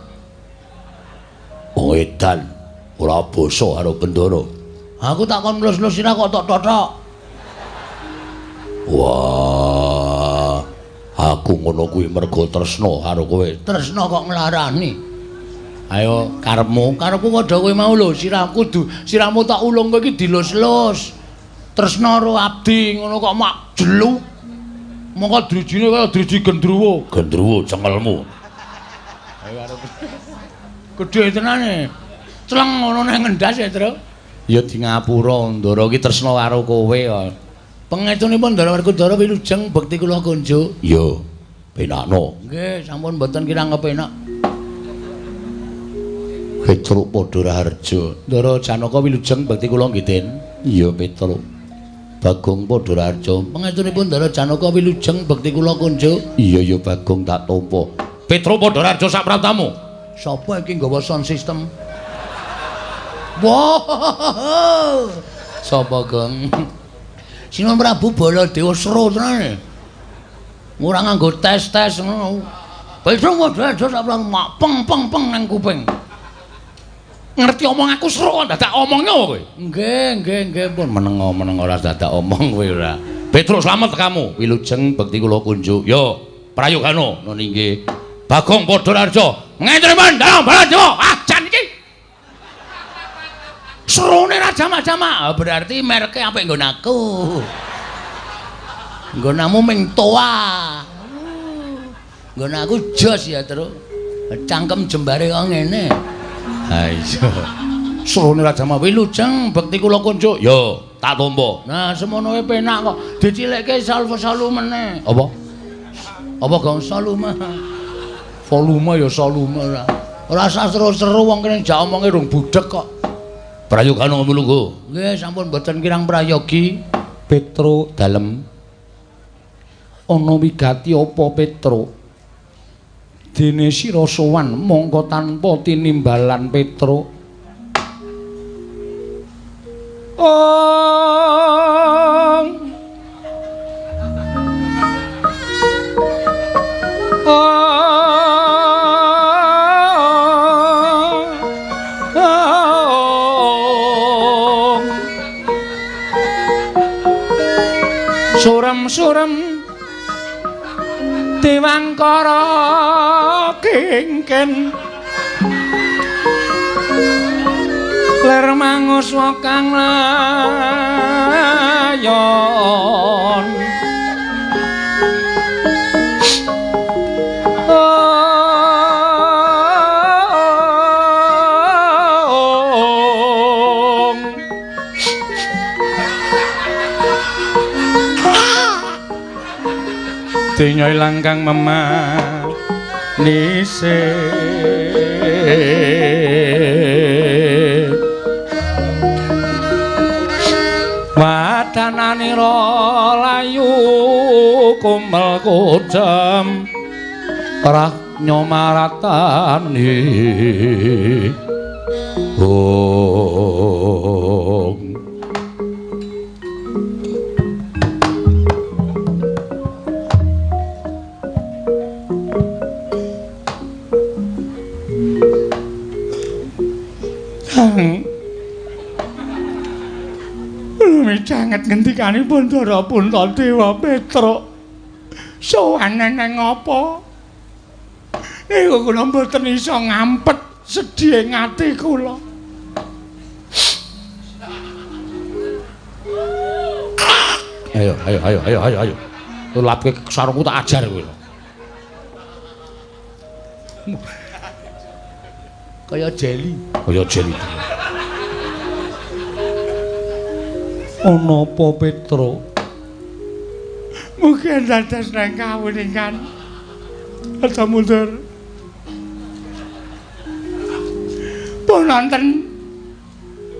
Wong edan ora basa karo Bendara. Aku tak kon nglus-nglus sira kok tok totok. Wah, aku ngono kuwi mergo tresna karo kowe. Tresna kok nglarani. Ayo karepmu, karepku padha kowe mau lho, sirahku sirahmu tak ulung kowe iki dilus-lus. Tresna karo abdi ngono kok mak jelu. Mongko drijine kaya driji gendruwo. Gendruwo cengelmu. Ayo arep. Gedhe tenane. Cleng ngono nang ngendas ya, Tru. Ya di ngapura Ndara iki tresna karo kowe kok. Pangestunipun Ndara Werkudara wilujeng bekti kula kunjuk. Ya, penakno. Nggih, sampun mboten kirang kepenak. Petruk padha raharja. Ndara Janaka wilujeng bekti kula nggih, Den. Iya, Petruk. Bagong padha raharja. Pangestunipun Ndara Janaka wilujeng bekti kula kunjuk. Iya ya Bagong tak tampa. Petruk padha raharja sak praptamu. Sapa iki nggawa sound system? Wah. Sapa, Gong? Sinuwun Prabu Baladewa seru tenan. Ora nganggo tes-tes ngono. Petruk padha raharja sak praptamu mak peng peng peng nang kuping. Ngerti omong aku seru kok dadak omongnya apa kowe? Nggih, nggih, nggih pun menengo-menengo ora dadak omong kowe ora. Petruk slamet kamu. Wilujeng bekti kula kunjuk. Yo, prayogano nun inggih. Bagong padha raharja. Ngentriman dalem Baladewa. Ah, jan iki. Serune ra jamak-jamak. Berarti merke apik nggon aku. Nggonamu ming toa. Nggon aku jos ya, Truk. Cangkem jembare kok ngene. Ha iya. Serune Raja Mawi wilujeng bekti kula kunjuk. Yo, tak tampa. Nah, semono wae penak kok. Dicilikke salvo meneh. Apa? Apa gong salume? Volume ya salume ora. Ora usah seru-seru wong kene jak omonge rung budhek kok. Prayogana lungguh. Nggih, sampun mboten kirang prayogi. Petruk dalem. Ana wigati apa Petruk? Dene sira sowan mongko tanpa tinimbalan Petruk. Ong ong surem-surem Dewangkara kingken ler manguswa kang layon ong Denya ilang kang memanise wadananira layu kumel kudem rah nyomaratani. Ong Lumicanget ngendikanipun Ndara Puntadewa Petruk. Sowan nang apa? Niku kula mboten iso ngampet sedhihe ati kula. Ayo ayo ayo ayo ayo ayo. Lapke sarungku tak ajar kowe. Kaya jeli. Kaya jeli. Ana apa Petruk? Mugi dados nang kawuningan. Aja mundur. Pun wonten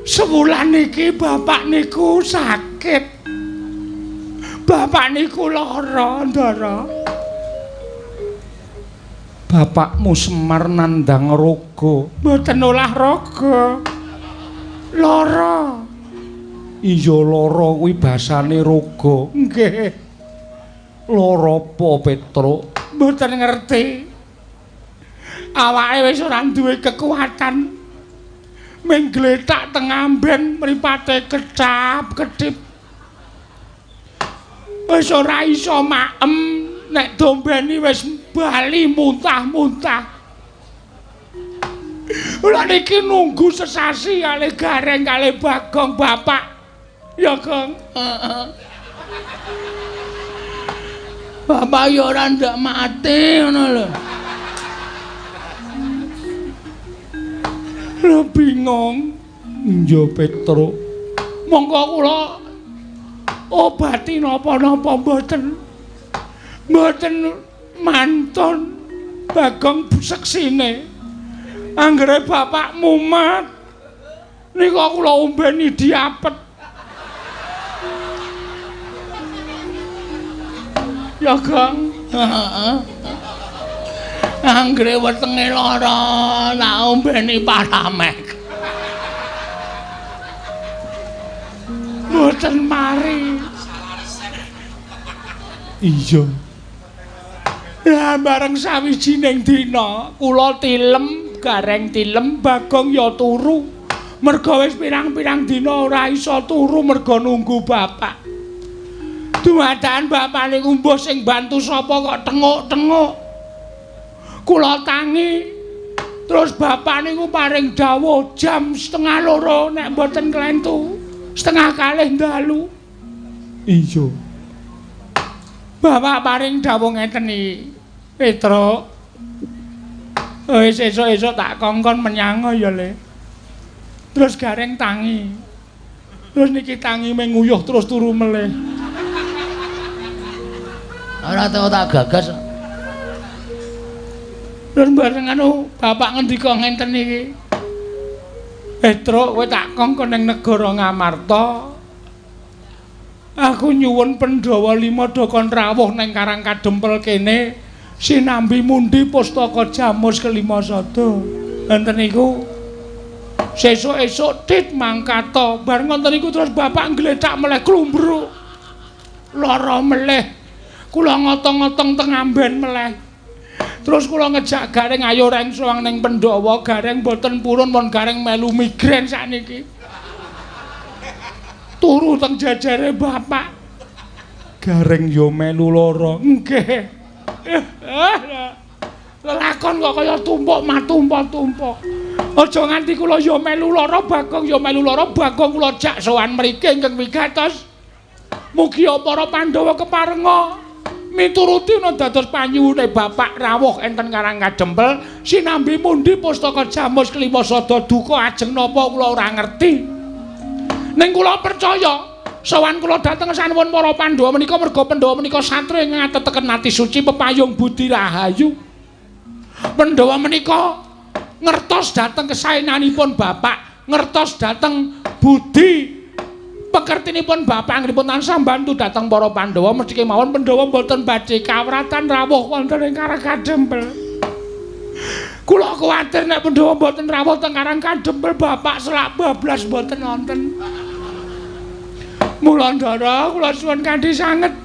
sewulan niki bapak niku sakit. Bapak niku lara, Ndara. Bapakmu Semar nandhang raga. Mboten olah raga. Lara. Iya lara kuwi basane raga. Nggih. Lara apa Petruk? Mboten ngerti. Awake wis ora duwe kekuatan. Ming gletak teng amben mripate kecap-kedip. Wis ora iso maem, nek dombeni wis bali muntah-muntah. Kula niki nunggu sesasi kalih Gareng kalih Bagong bapak. Ya, Gong. Heeh. Bapak ya ora ndak mati ngono lho. Lho bingung. Iya Petruk. Monggo kula obati napa-napa mboten. Mboten mantun Bagong seksine. Anggere bapak mumat nika kula ombeni diapet. Ya Gong. Heeh. Anggere wetenge lara tak ombeni paramek. Mboten mari. Iya. Lah bareng sawijining dina kula tilem, Gareng tilem, Bagong ya turu. Merga wis pirang-pirang dina ora iso turu merga nunggu bapak. Dumadakan bapak niku mbuh sing bantu sapa kok tenguk-tenguk. Kula tangi. Terus bapak niku paring dawuh jam 1:30 nek mboten klentu. 1:30 dalu. Iya. Bapak paring dawuh ngeten iki. Petruk. Wis esuk-esuk tak kongkon menyang ya, Le. Terus Gareng tangi. Terus niki tangi menguyuh terus turu melih. Ora tau tak gagas. Terus bareng anu bapak ngendika ngenten iki. Petruk, kowe tak kongkon ning negara Ngamarta. Aku nyuwun Pandhawa 5 do kon rawuh ning Karang Kadempel kene sinambi mundi pustaka Jamus kelima sada. Enten niku sesuk-esuk tit mangkata. Bar ngoten niku terus bapak nggletak meleh klumbruk. Lara meleh. Kula ngotong-ngotong teng amben meleh. Terus kula ngejak Gareng ayo reng sowan ning Pandhawa, Gareng mboten purun mon Gareng melu migrain sakniki. Turu teng jajare bapak. Gareng yo melu lara. Nggih. Lelakon kok kaya tumpuk matumpuk-tumpuk. Aja nganti kula yo melu lara, Bagong yo melu lara, Bagong kula jak sowan mriki ingkang wigatos. Mugi para Pandhawa keparenga mituruti ana dados panyuwune bapak rawuh enten Karang Kadempel sinambi mundi pustaka Jamus kelima sada duka ajeng napa kula ora ngerti. Ning kula percaya sowan kula dhateng sanuwun para Pandhawa menika merga Pandhawa menika satria ingkang ateteken ati suci pepayung budi rahayu. Pandhawa menika ngertos dhateng kesaenanipun bapak, ngertos dhateng budi pekertinipun bapak anggenipun tansah mbantu dhateng para Pandhawa mesti kemawon Pandhawa mboten badhe kawratan rawuh wonten ing Karang Kadempel. Kula kuwatir nek Pandhawa mboten rawuh teng Karang Kadempel bapak selak bablas mboten wonten. Mula ndara kula suwun kanthi sanget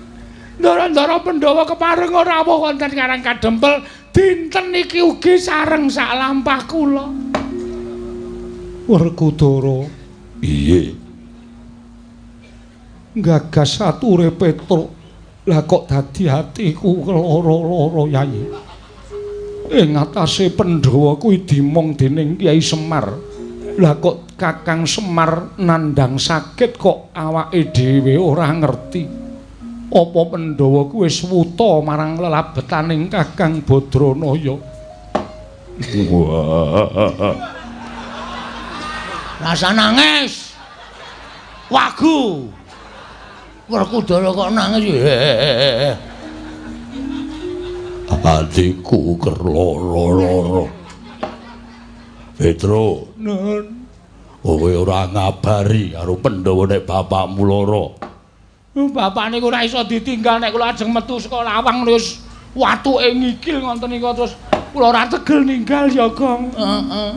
ndara-ndara Pandhawa keparenga rawuh wonten Karang Kadempel dinten niki ugi sareng sak lampah kula. Werkudara. Piye? Gagas ature Petruk. Lah kok dadi atiku lara-lara Yai. Ing atase Pandhawa kuwi dimong dening Kyai Semar. Lah kok Kakang Semar nandhang sakit kok awake dhewe ora ngerti. Apa Pandhawa kuwi wis wuta marang lelabetaning Kakang Badranaya? Wah. Rasa nangis. Wagu. Werkudara kok nangis. Atiku kerloro-loro. Petruk, nun, kowe ora ngabari karo Pandhawa nek bapakmu lara. Bapak niku ora iso ditinggal nek kula ajeng metu saka lawang wis watuke ngikil ngoten niku terus kula ora tegel ninggal ya, Gong. Heeh.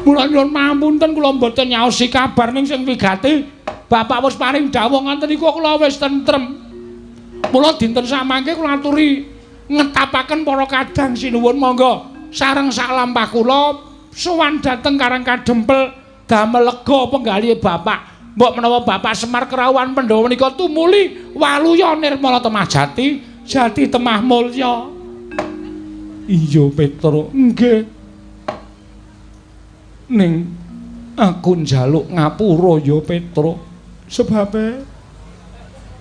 Mula nyuwun pangapunten kula mboten nyaosi kabar ning sing wigati. Bapak wis paring dawuh ngoten niku kula wis tentrem. Mula dinten samangke kula aturi ngetapaken para kadang sinuwun monggo sareng sak lampah kula sowan dhateng Karang Kadempel damel lega penggalihe bapak. Mbok menawa Bapak Semar kerawuhan Pandhawa menika tumuli waluya nirmala temah jati, jati temah mulya. Iya Petruk, nggih. Ning aku njaluk ngapura ya Petruk. Sebabe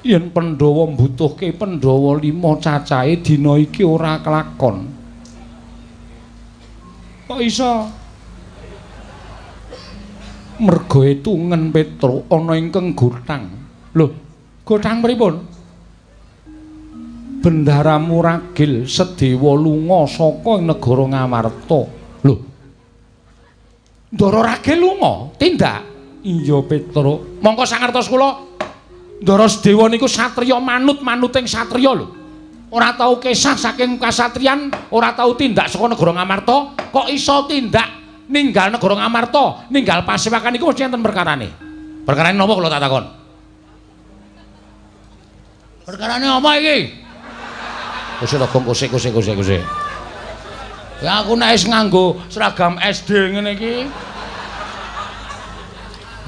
yen Pandhawa mbutuhke Pandhawa 5 cacahe dina iki ora kelakon. Kok iso? Merga etungen Petruk ana ingkang gotang. Lho, gotang pripun? Bendaramu Ragil Sedewa lunga saka negara Ngamarta. Lho. Ndara Ragil lunga? Tindak. Iya Petruk. Mongko sangertos kula, Ndara Sedewa niku satriya manut-manuting satriya lho. Ora tau kesah saking kasatriyan, ora tau tindak saka negara Ngamarta, kok iso tindak ninggal negara Ngamarta, ninggal pasewakan iku mesti enten perkarane. Perkarane napa kula tak takon? Perkarane apa iki? Kose to, Gong, kose kose kose kose. Ya aku nek wis nganggo seragam SD ngene iki.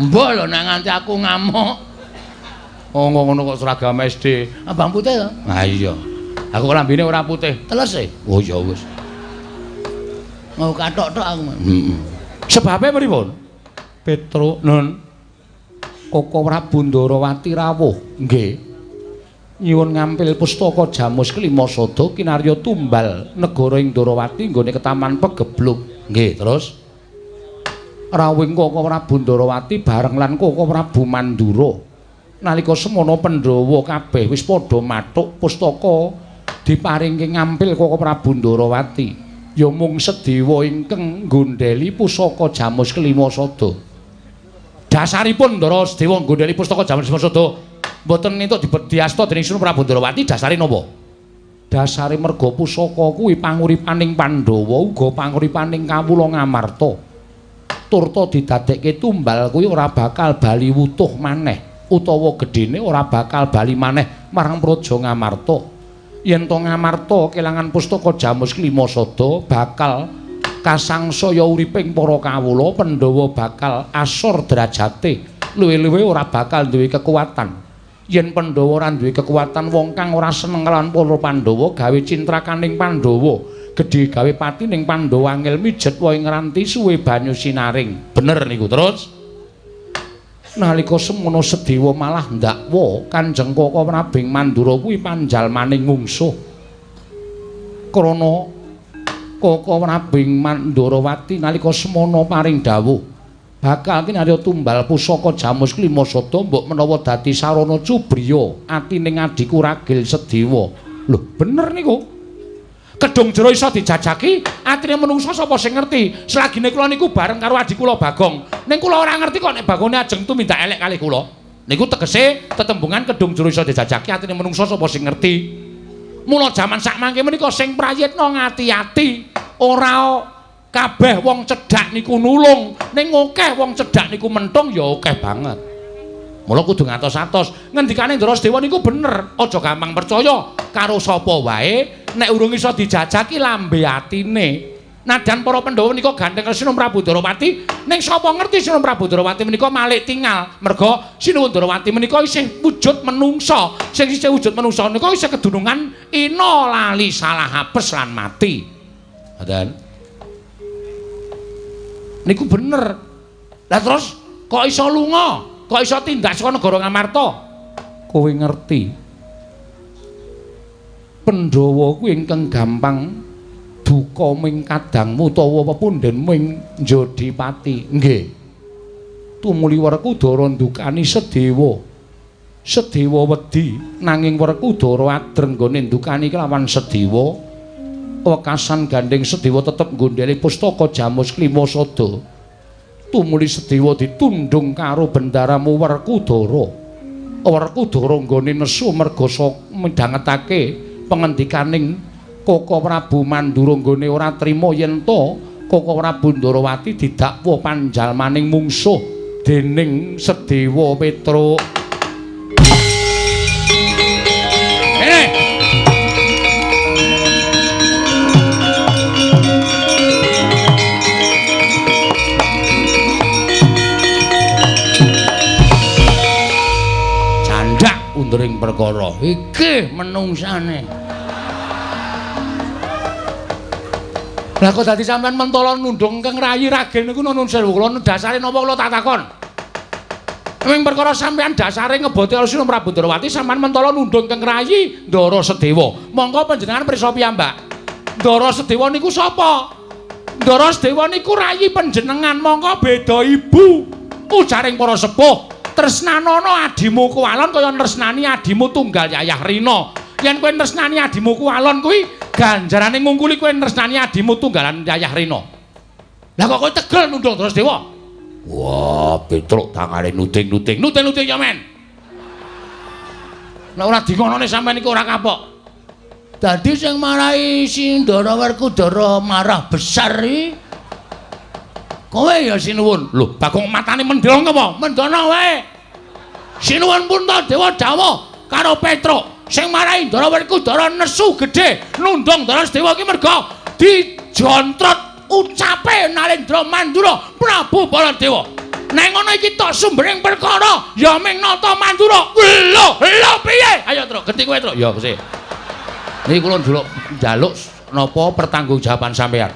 Mbok lho nek nganti aku ngamuk. Oh ngono kok seragam SD. Abang putih to? Ha iya. Aku lambene ora putih. Teles e. Oh ya wis. Mau kathok tok aku. Heeh. Sebabe pripun? Petruk, Nun. Koko Prabu Ndarawati rawuh. Nggih. Nyuwun ngampil pustaka Jamus Kelima Sada kinarya tumbal negara ing Ndarawati nggone ketaman Pegebluk. Nggih, terus rawuhing Koko Prabu Ndarawati bareng lan Koko Prabu Mandura. Nalika semono Pandhawa kabeh wis padha mathuk pustaka diparingke ngampil Koko Prabu Ndarawati. Ya mung Sedewa ingkang nggondheli pusaka Jamus Kelima Sada. Dasaripun Ndara Sedewa nggondheli pustaka Jamus Kelima Sada mboten entuk diasta dening Sunan Prabu Ndarawati dasare napa? Dasare merga pusaka kuwi panguripaning Pandhawa uga panguripaning kawula Ngamarta. Turta didadekke tumbal kuwi ora bakal bali wutuh maneh utawa gedhene ora bakal bali maneh marang Praja Ngamarta. Yen to Ngamarta kelangan pustaka Jamus Kelima Sada bakal kasangsaya uriping para kawula, Pandhawa bakal asor derajate, luwih-luwih ora bakal duwe kekuatan. Yen Pandhawa ora duwe kekuatan, wong kang ora seneng lan para Pandhawa gawe cintrakaning Pandhawa, gedhe gawe pati ning Pandhawa angel mijet wae ngranti suwe banyu sinaring. Bener niku. Terus nalika semono Sedewa malah ndakwa Kanjeng Koko Prabing Mandura kuwi panjalmaning mungsuh. Krana Koko Prabing Mandurawati nalika semono paring dawuh bakal kinarya tumbal pusaka Jamus Kelima Sada mbok menawa dadi sarana cubriya atining adhiku Ragil Sedewa. Lho, bener niku. Kedung jero iso dijajaki, atine menungsa sapa sing ngerti? Selagine kula niku bareng karo adhi kula Bagong. Ning kula ora ngerti kok nek Bagone ajeng tumindak elek kalih kula. Niku tegese tetembungan kedung jero iso dijajaki, atine menungsa sapa sing ngerti. Mula jaman sakmangke menika sing prayitna ngati-ati, ora kabeh wong cedhak niku nulung, ning akeh wong cedhak niku mentung ya akeh banget. Mula kudu ngatos-atos. Ngendikane Ndara Sedewa niku bener, aja gampang percaya karo sapa wae nek urung iso dijajaki lambe atine. Nadan para Pandhawa menika gandeng Sinuwun Prabu Ndarawati, ning sapa ngerti Sinuwun Prabu Ndarawati menika malik tingal. Merga Sinuwun Ndarawati menika isih wujud menungsa. Sing isih wujud menungsa menika isih kedunungan ina lali salah apes lan mati. Ngoten. Niku bener. Lah terus kok iso lunga? Kok iso tindak saka negara Ngamarta? Kowe ngerti. Pandhawa kuwi ingkang gampang duka ming kadangmu utawa pepundhenmu ing Jodipati. Nggih. Tumuli Werkudara ndukani Sedewa. Sedewa wedi nanging Werkudara adreng nggone ndukani kelawan Sedewa. Wekasan gandeng Sedewa tetep nggondheli pustaka Jamus Kelima Sada. Tumuli Sedewa ditundung karo bendaramu Werkudara. Werkudara nggone nesu merga midhangetake pengendikaning Koko Prabu Mandura nggone ora trima yen to Koko Prabu Ndarawati didakwa panjalmaning mungsuh dening Sedewa Petruk. Candak undering perkara iki menungsane. Lah kok dadi sampean mentala nundung keng rayi Ragil niku nun sewu kula dasare napa kula tak takon. Ming perkara sampean dasare ngeboti karo Sinuwun Prabu Ndarawati sampean mentala nundung keng rayi Ndara Sedewa. Monggo panjenengan pirsa piyambak. Ndara Sedewa niku sapa? Ndara Sedewa niku rayi panjenengan, monggo beda ibu. Ujaring para sepuh, tresnanana adimu kuwalon kaya tresnani adimu tunggal Yayah Rina. Yen kowe tresnani adimu kuwalon kuwi ganjarane ngungkuli kowe tresnani adimu tunggalan Yayah Rina. Lah kok kowe tegel nundung Ndara Sedewa? Wah, Petruk tangane nuding-nuding. Nuding-nuding ya men. Nek ora dingonone sampean iku ora kapok. Dadi sing marai si Ndara Werkudara marah besar iki kowe ya sinuwun. Lho, Bagong matane mendhong apa? Mendhono wae. Sinuwun Puntadewa dawuh karo Petruk sing marai Ndara Werkudara nesu gedhe nundung Ndara Sedewa iki merga dijontrot ucape Narendra Mandura Prabu Baladewa. Nek ngono iki tok sumbering perkara ya ming nata Mandura. Lho, lho piye? Ayo Truk, genti kowe Truk. Ya sih. Niki kula njaluk napa pertanggungjawaban sampeyan.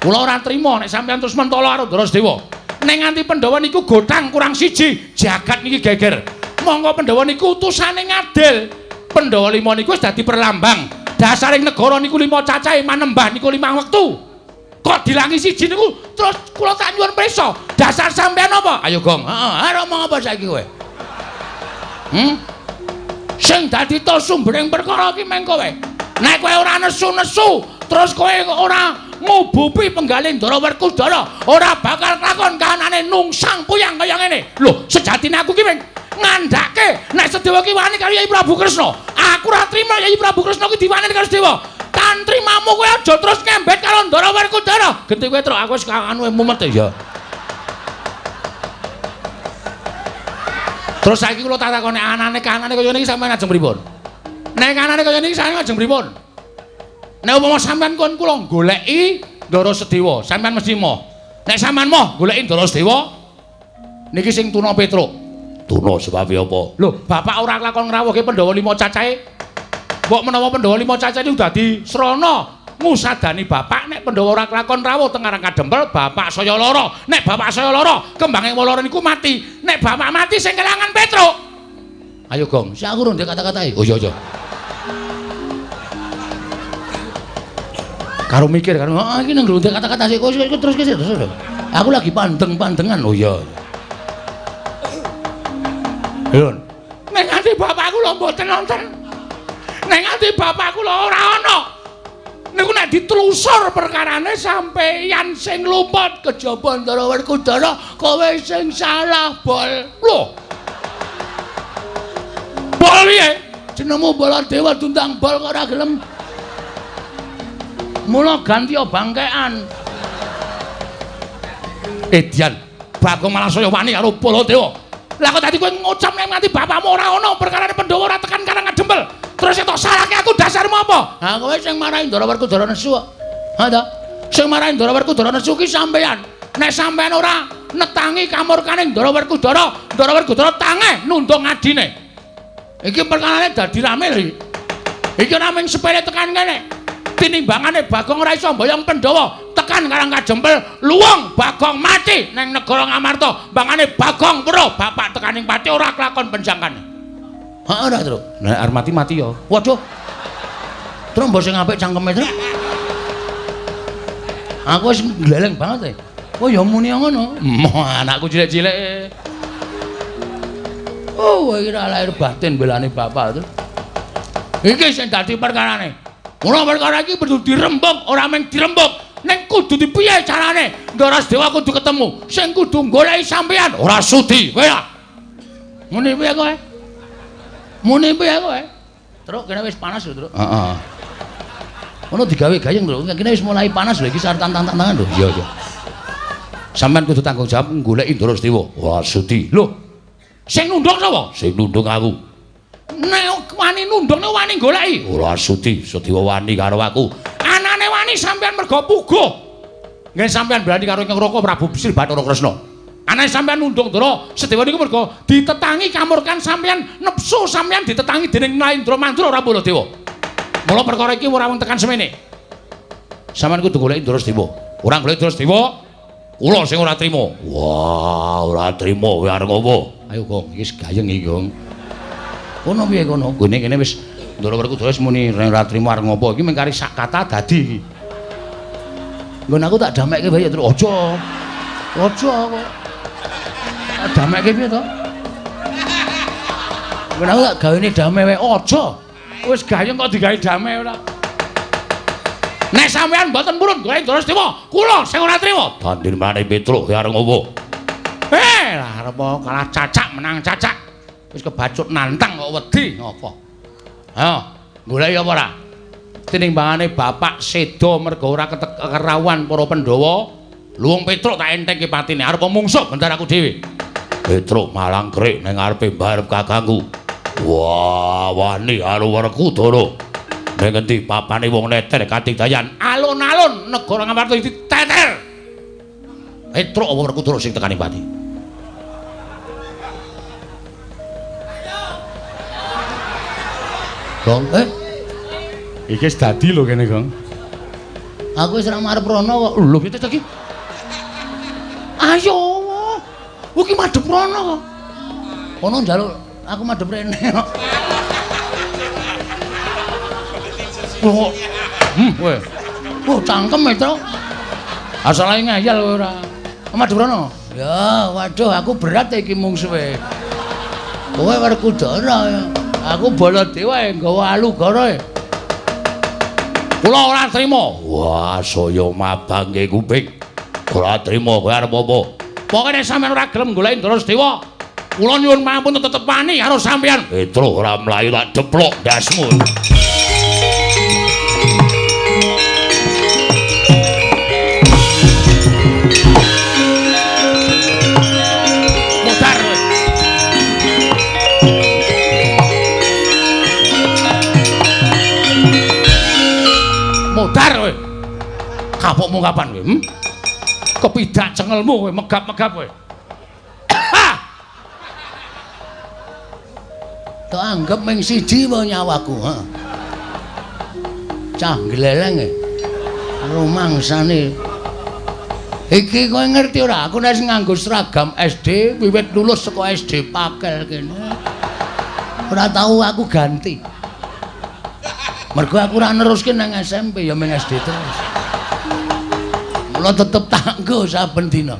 Kula ora trima nek sampeyan terus mentolo karo Ndara Sedewa. Nek nganti Pandhawa niku gotang kurang siji, jagat niki geger. Monggo Pandhawa niku utusane ngadil. Pandhawa lima niku wis dadi perlambang. Dasaring negara niku 5 cacahe manembah niku 5 wektu. Kok dilangi siji niku terus kula tak nyuwun prisa. Dasar sampeyan apa? Ayo Gong. Heeh, arep omong apa saiki kowe? Sing dadi to sumbering perkara iki meng kowe. Nek kowe ora nesu-nesu, terus kowe ora ngubupi penggalih Ndara Werkudara, ora bakal kelakon kahanane nungsang puyang kaya ngene. Lho, sejatine aku ki meng ngandhake nek Sedewa ki wani karo Yai Prabu Kresna. Aku ora trima Yai Prabu Kresna ki diwaneni karo Sedewa. Tantrimamu kowe aja terus ngembet karo Ndara Werkudara. Genti kowe Truk, aku wis anu mumet ya. Terus saiki kula tak takoni anane kahanane kaya niki sampeyan ajeng pripun? Nek kahanane kaya niki sampeyan ajeng pripun? Nek umpama sampeyan kon kula goleki Ndara Sedewa, sampeyan mesti moh. Nek sampeyan moh goleki Ndara Sedewa niki sing tuna Petruk. Tuna sebabe apa? Lho, bapak ora lakon ngrawuhke Pandhawa 5 cacahe. Mbok menawa Pandhawa 5 cacahe niku dadi srana ngusadani bapak nek Pandhawa ora kelakon rawuh teng Karang Kadempel, bapak saya lara. Nek bapak saya lara, kembange lara niku mati. Nek bapak mati sing kelangan Petruk. Ayo Gong, sik aku rung kata-katae. Oh iya iya. Karo mikir karo, ah iki nang ndek kata-kata sik kok terus terus. Aku lagi pandeng-pandengan. Oh iya. Lho. Nek nganti bapakku lho mboten nonton. Nek nganti bapakku lho ora ana. Niku nek ditelusur perkarane sampeyan sing luput kejaba Ndara Werkudara, kowe sing salah, Bol. Lho. Bol piye? Jenengmu Baladewa diundang Bol kok ora gelem. Mula ganti bangkean. Edian, Bagong malah saya wani karo Baladewa. Lah kok tadi kowe ngucap nek nganti bapakmu ora ana perkarane Pandhawa ora tekan Karang Kadempel. Terus tok salahke aku dasarmu apa? Ha kowe sing marahi Ndara Werkudara nesu kok. Ha ta? Sing marahi Ndara Werkudara nesu ki sampeyan. Nek sampeyan ora netangi kamurkane Ndara Werkudara, Ndara Werkudara tangeh nundung adine. Iki perkarane dadi rame lho iki. Iki ora mung sepele tekan kene. Tinimbangane Bagong ora iso mboyong Pandhawa tekan Karang Kadempel, luwung Bagong mati nang negara Ngamarta. Mbangane Bagong weruh bapak tekaning pati ora kelakon penjangkane. Heeh ora, Truk. Nek arep mati-mati ya. Waduh. Truk mbok sing apik cangkeme, Truk. Aku wis gleleng banget e. Oh ya muni ngono. Moh anakku cilik-cilik. Oh, iki ora lahir batin belane bapak, Truk. Iki sing dadi perkarane. Mula perkara iki perlu dirembug, ora mung dirembug, ning kudu dipiye carane? Ndara Sedewa kudu ketemu, sing kudu goleki sampeyan ora sudi, kowe ya. Muni piye kowe? Muni piye kowe? Truk kene wis panas lho, Truk. Heeh. Ono digawe gayeng, Truk. Kene wis mulai panas lho iki sartan tantang-tangan lho. Iya, iya. Sampeyan kudu tanggung jawab goleki Ndara Sedewa. Ora sudi. Lho. Sing nundung sapa? Sing nundung aku. Nek wani nundung nek wani goleki. Ora sudi, Sedewa wani karo aku. Anane wani sampeyan mergo puguh. Nggih sampeyan berani karo Ingkang Raka Prabu Sri Bathara Kresna. Anane sampeyan nundung Ndara Sedewa niku mergo ditetangi kamurkan sampeyan, nepsu sampeyan ditetangi dening Narendra Mandura ora Baladewa. Mula perkara iki ora wong tekan semene. Sampeyan kudu goleki Ndara Sedewa. Ora goleki Ndara Sedewa, kula sing ora trima. Wah, ora trima kowe arep ngopo? Ayo Gong, iki wis gayeng iki, Gong. Kono piye kono? Gone kene wis Ndara Werkudara wis muni ora trima arep ngopo. Iki mung kari sak kata dadi iki. Nggon aku tak damekke wae ya, Truk. Aja. Aja kok. Tak Tak damekke piye to? Ben aku tak gawene dame wae aja. Wis gayeng kok digawe dame ora. Nek sampean mboten purun golek Ndara Sdewa, kula sing ora trima. Dandhir mane Petruk ya arep ngopo? Lah arep kalah cacak menang cacak. Wis kebacut nantang kok wedi ngopo. Ayo, goleki apa ora? Tinimbangane bapak seda mergo ora kerawuhan para Pandhawa, luwung Petruk tak entengke patine arep mungsuh bentar aku dhewe. Petruk malang krik ning ngarepe mbarep kakangku. Wah, wani karo Werkudara. Ning endi papane wong neter katigdayan? Alun-alun negara Ngamarta diteter. Petruk apa Werkudara sing tekani pati? Gong, iki wis dadi lho kene, Gong. Aku wis ora marep rono kok. Lho, piye to iki? Ayo. Iki madhep rono kok. Kono njaluk aku madhep rene kok. Kok. Kowe. Oh, cangkem e, Truk. Asale ngayal kowe ora. Madhep rono. Ya, waduh aku berat iki mungsuhe. Kowe Werkudara ya. Aku Baladewa nggawa alugara. Kula ora trima. Wah, saya mabangke kuping. Ora trima kowe arep apa? Pokoke nek sampeyan ora gelem goleki Ndara Sdewa, kula nyuwun pamunten tetep wani karo sampeyan. Petruk ora mlayu tak deplok ndasmu. Modar kowe. Modar kowe. Kapokmu kapan kowe? Kepidak cengelmu kowe megap-megap kowe. Tak anggap ming siji wae nyawaku, ha. Cah gleleng e. Rumangsane. Iki kowe ngerti ora? Aku nek nganggo seragam SD wiwit lulus saka SD Pakel kene. Ora tau aku ganti. Mergo aku ora neruske nang SMP ya ming SD terus. Mula tetep tak nggo saben dina.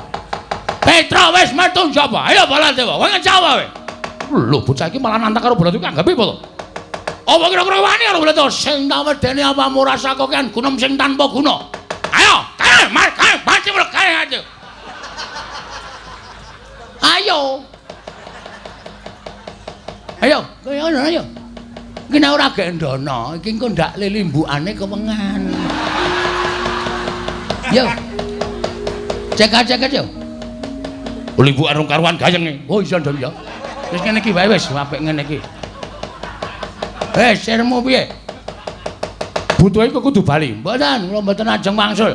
Petruk wis metu njaba. Ayo Baladewa, kowe ngejawa kowe. Lho bocah iki malah nantang karo Baladewa anggape apa to? Apa kira-kira wani karo Baladewa sing tak wedeni apamu rasa kokean gunem sing tanpa guna. Ayo, kae, mar, kae, mati kae aja. Ayo. Ayo, kowe ngono ayo. Iki nek ora gendono, iki engko ndak lilimbukane kewengan. Yo. Cek-cek yo. Limbukan rong karuan gayenge. Oh iya ndon ya. Wis ngene iki wae wis apik ngene iki. Sirmu piye? Butuhe kok kudu bali. Mboten, kula mboten ajeng wangsul.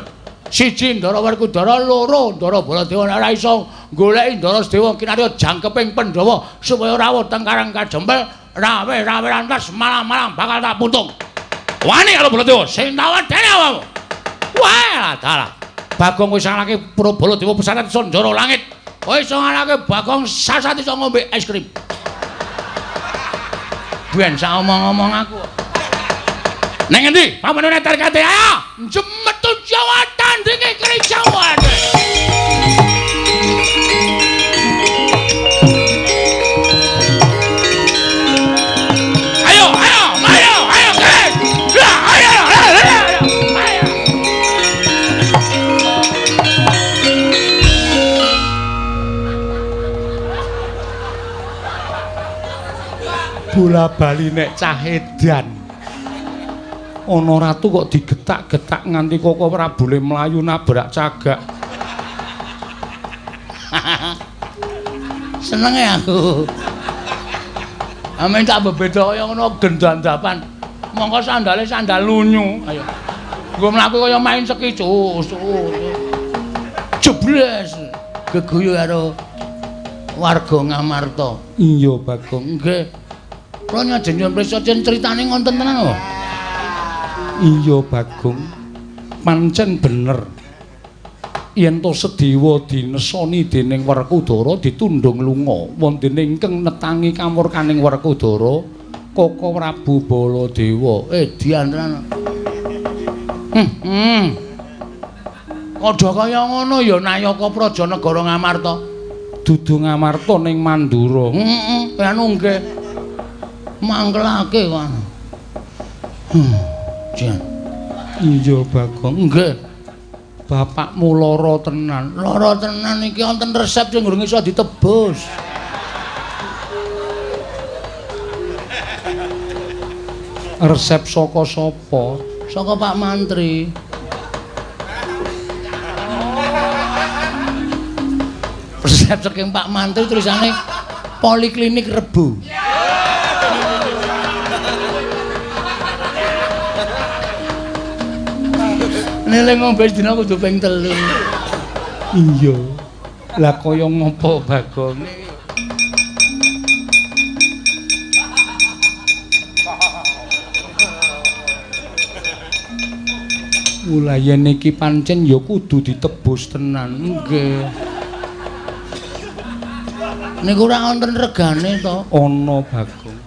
Siji Ndara Werkudara, loro Ndara Baladewa nek ora iso goleki Ndara Sdewa kinarya jangkeping Pandhawa supaya rawuh teng Karang Kajempel, rawe-rawe rantas malam-malam bakal tak putung. Wani karo Baladewa sing tak wedeni awakmu. Wah, dalah. Bagong wis ngalahke Baladewa pesantren Sanjara Langit. Kowe iso ngalahke Bagong sasat iso ngombe es krim. Ben sak omong-omong aku. Neng endi? Pamane tarkate ayo. Jemetu Jawa tandinge keri Jawa. Ayo, ayo, ayo, ayo, guys. Ayo, ayo, ayo. Ayo. Bola bali nek cah edan. Ana ratu kok digetak-getak nganti koko Prabule mlayu nabrak cagak. Senenge aku. Amen tak bebeda kaya ngono gendandapan. Mongko sandale sandal lunyu. Ayo. Nggo mlaku kaya main seki cus. Jebles geguyu karo warga Ngamarta. Iya, Bagong. Nggih. Kula nyajeng nyuwun prisa critane ngonten tenan kok. Iya, Bagong. Pancen bener. Yen to Sedewa dinesoni dening Werkudara ditundhung lunga, wonten ingkang netangi kamurkaning Werkudara Koko Prabu Baladewa. Dian tenan. Padha kaya ngono ya Nayaka Praja Negara Ngamarta. Dudu Ngamarta ning Mandura. Heeh, anu nggih. Mangkelake kok. Jan. Iya, Bagong. Nggih. Bapakmu lara tenan. Lara tenan iki wonten resep sing durung iso ditebus. Resep saka sapa? Saka Pak Mantri. Resep saking Pak Mantri tulisane Poliklinik Rebo. Nele ngombe dina kudu ping 3. Iya. Lah kaya ngopo Bagong? Mula yen iki pancen ya kudu ditebus tenan. Nggih. Niku ora wonten regane to? Ana Bagong.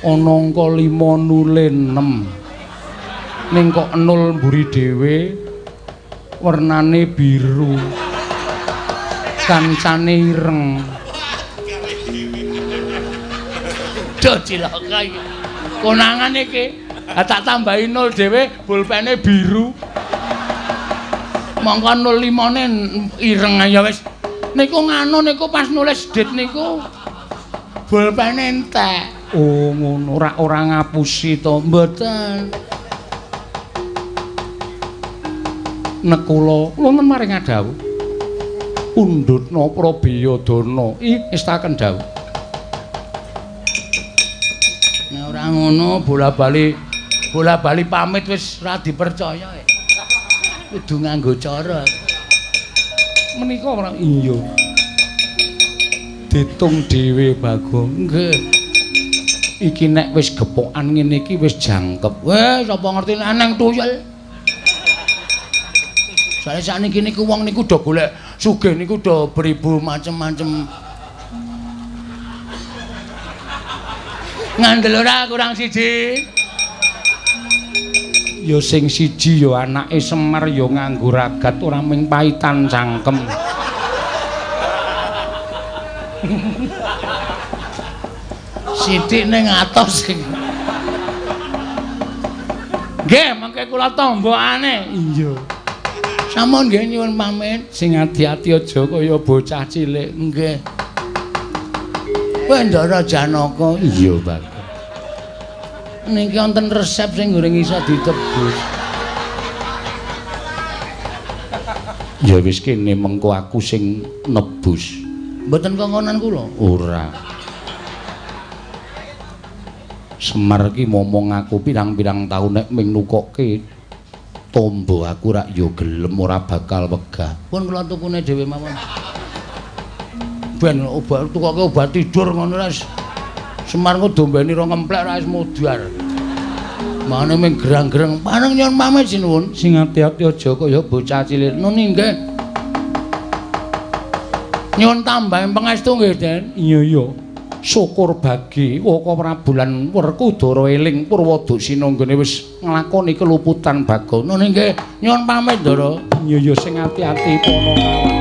Ana angka 5 nule 6. Ning kok 0 mburi dhewe wernane biru. Kancane ireng. Duh cilaka iki. Konangan iki. Ha tak tambahi 0 dhewe pulpene biru. Mongko 05-ne ireng ya wis. Niku nganu niku pas nulis dit niku pulpene entek. Oh ngono, ora ngapusi to? Mboten. Nekula wonten maring adhawuh. Undhutna Prabiyadana. Ih, estaken dawuh. Nek ora ngono bola-bali pamit wis ora dipercaya. Kudu nganggo cara. Menika ora iya. Ditung dhewe Bagong. Nggih. Iki nek wis gepokan ngene iki wis jangkep. Weh, sapa ngerti nek nang tuyul. Soale sakniki niku wong niku do golek sugih niku do beribu macem-macem. Ngandel ora kurang siji. Ya sing siji ya anake Semar ya nganggo ragat ora ming paitan cangkem. Sithik ning atos sing. Nggih, mangke kula tombokane. Iya. Sampun nggih nyuwun pamit. Sing ati-ati aja kaya bocah cilik. Nggih. Kowe Ndara Janaka. Iya, Bagong. Niki wonten resep sing goreng iso ditebus. Ya wis kene mengko aku sing nebus. Mboten kongkonan kula? Ora. Semar ki momong aku pirang-pirang taun nek ming nukokke tombo aku rak ya gelem ora bakal wegah. Pun kula tukune dhewe mawon. Ben obat tukoke obat tidur ngono ra. Semar ku dombeni rong emplek ra wis mudhar. Mane ming gerang-gereng. Pareng nyuwun pamit sinuwun. Sing ati-ati aja kaya bocah cilik. Nuni nggih. Nyuwun tambahin pangestu nggih, Den. Iya iya. Syukur bagi Waka Prabu lan Werkudara eling Purwoduksina nggone wis nglakoni keluputan Bagong. Nuni nggih, nyuwun pamit, Ndara. Iya iya sing ati-ati Panakawan.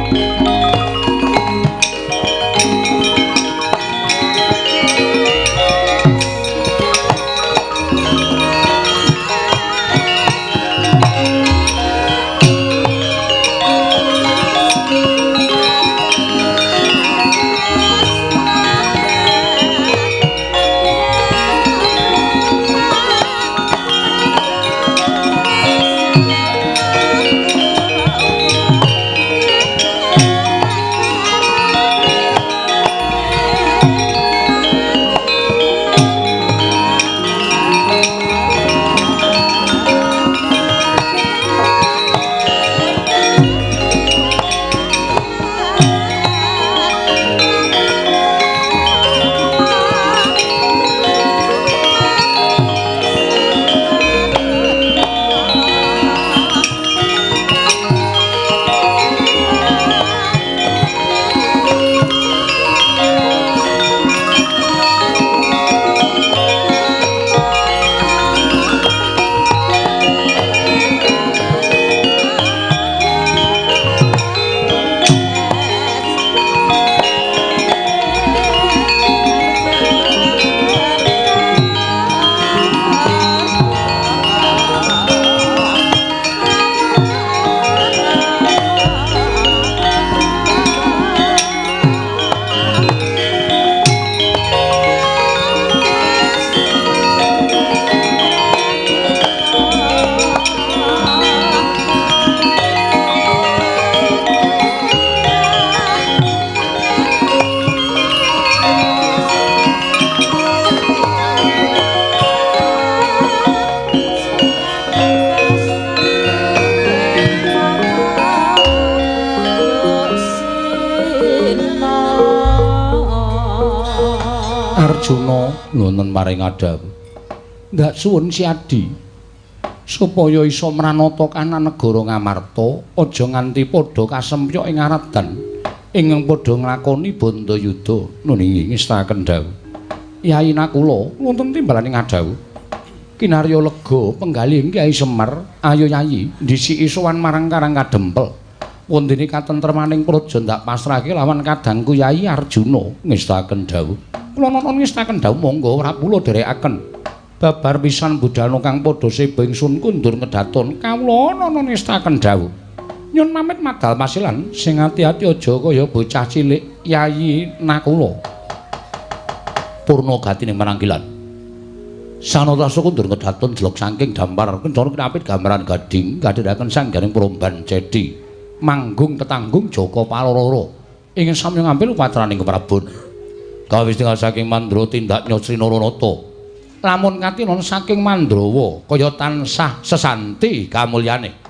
Arjuna nuwun maring adhawuh. Ndak suwun Siadi supaya iso mranata kanan negara Ngamarta, aja nganti padha kasempyok ing aradan ingkang padha nglakoni bandayuda. Nun inggih ngestakaken dawuh. Yai Nakula wonten timbalaning adhawuh. Kinarya lega penggalih Kyai Semar, ayo Yayi ndhisiki sowan marang Karang Kadempel. Wondene katentremaning praja ndak pasrahke lawan kadangku Yai Arjuna. Ngestakaken dawuh. Kula nonton ngestakaken dawuh, monggo ora kula dherekaken. Babar pisan budalna kang padha seba ingsun kundur ngedaton. Kawula nonton ngestakaken dawuh. Nyun pamit madal pasilan, sing ati-ati aja kaya bocah cilik Yayi Nakula. Purna gatine marangkilan. Sanatasa kundur ngedaton jelok saking dampar kencana kinapit gambaran gading kadhiraken sanggaring promban cedi. Manggung tetanggung Jaka Palororo ingin samya ngambil upatraning keprabon. Kawis tinggal saking Mandra tindak Nyosri Naranata. Lamun katinon saking Mandrawa kaya tansah sesanti kamulyane.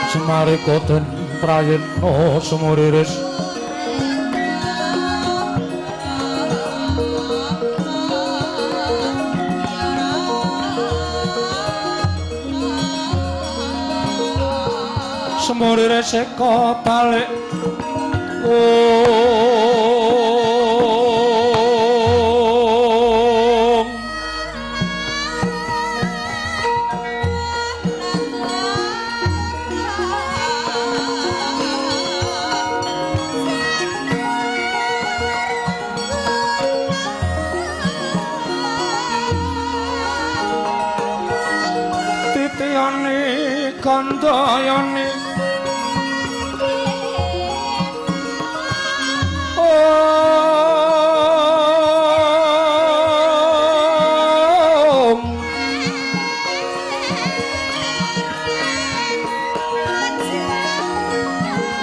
Semarika den prayitna sumuriris Semuri reseka balik. Om. Titiyane kandayane. Om.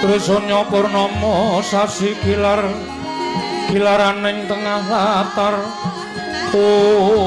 Trisanya purnama sasi kilar kilaraning tengah latar. Om.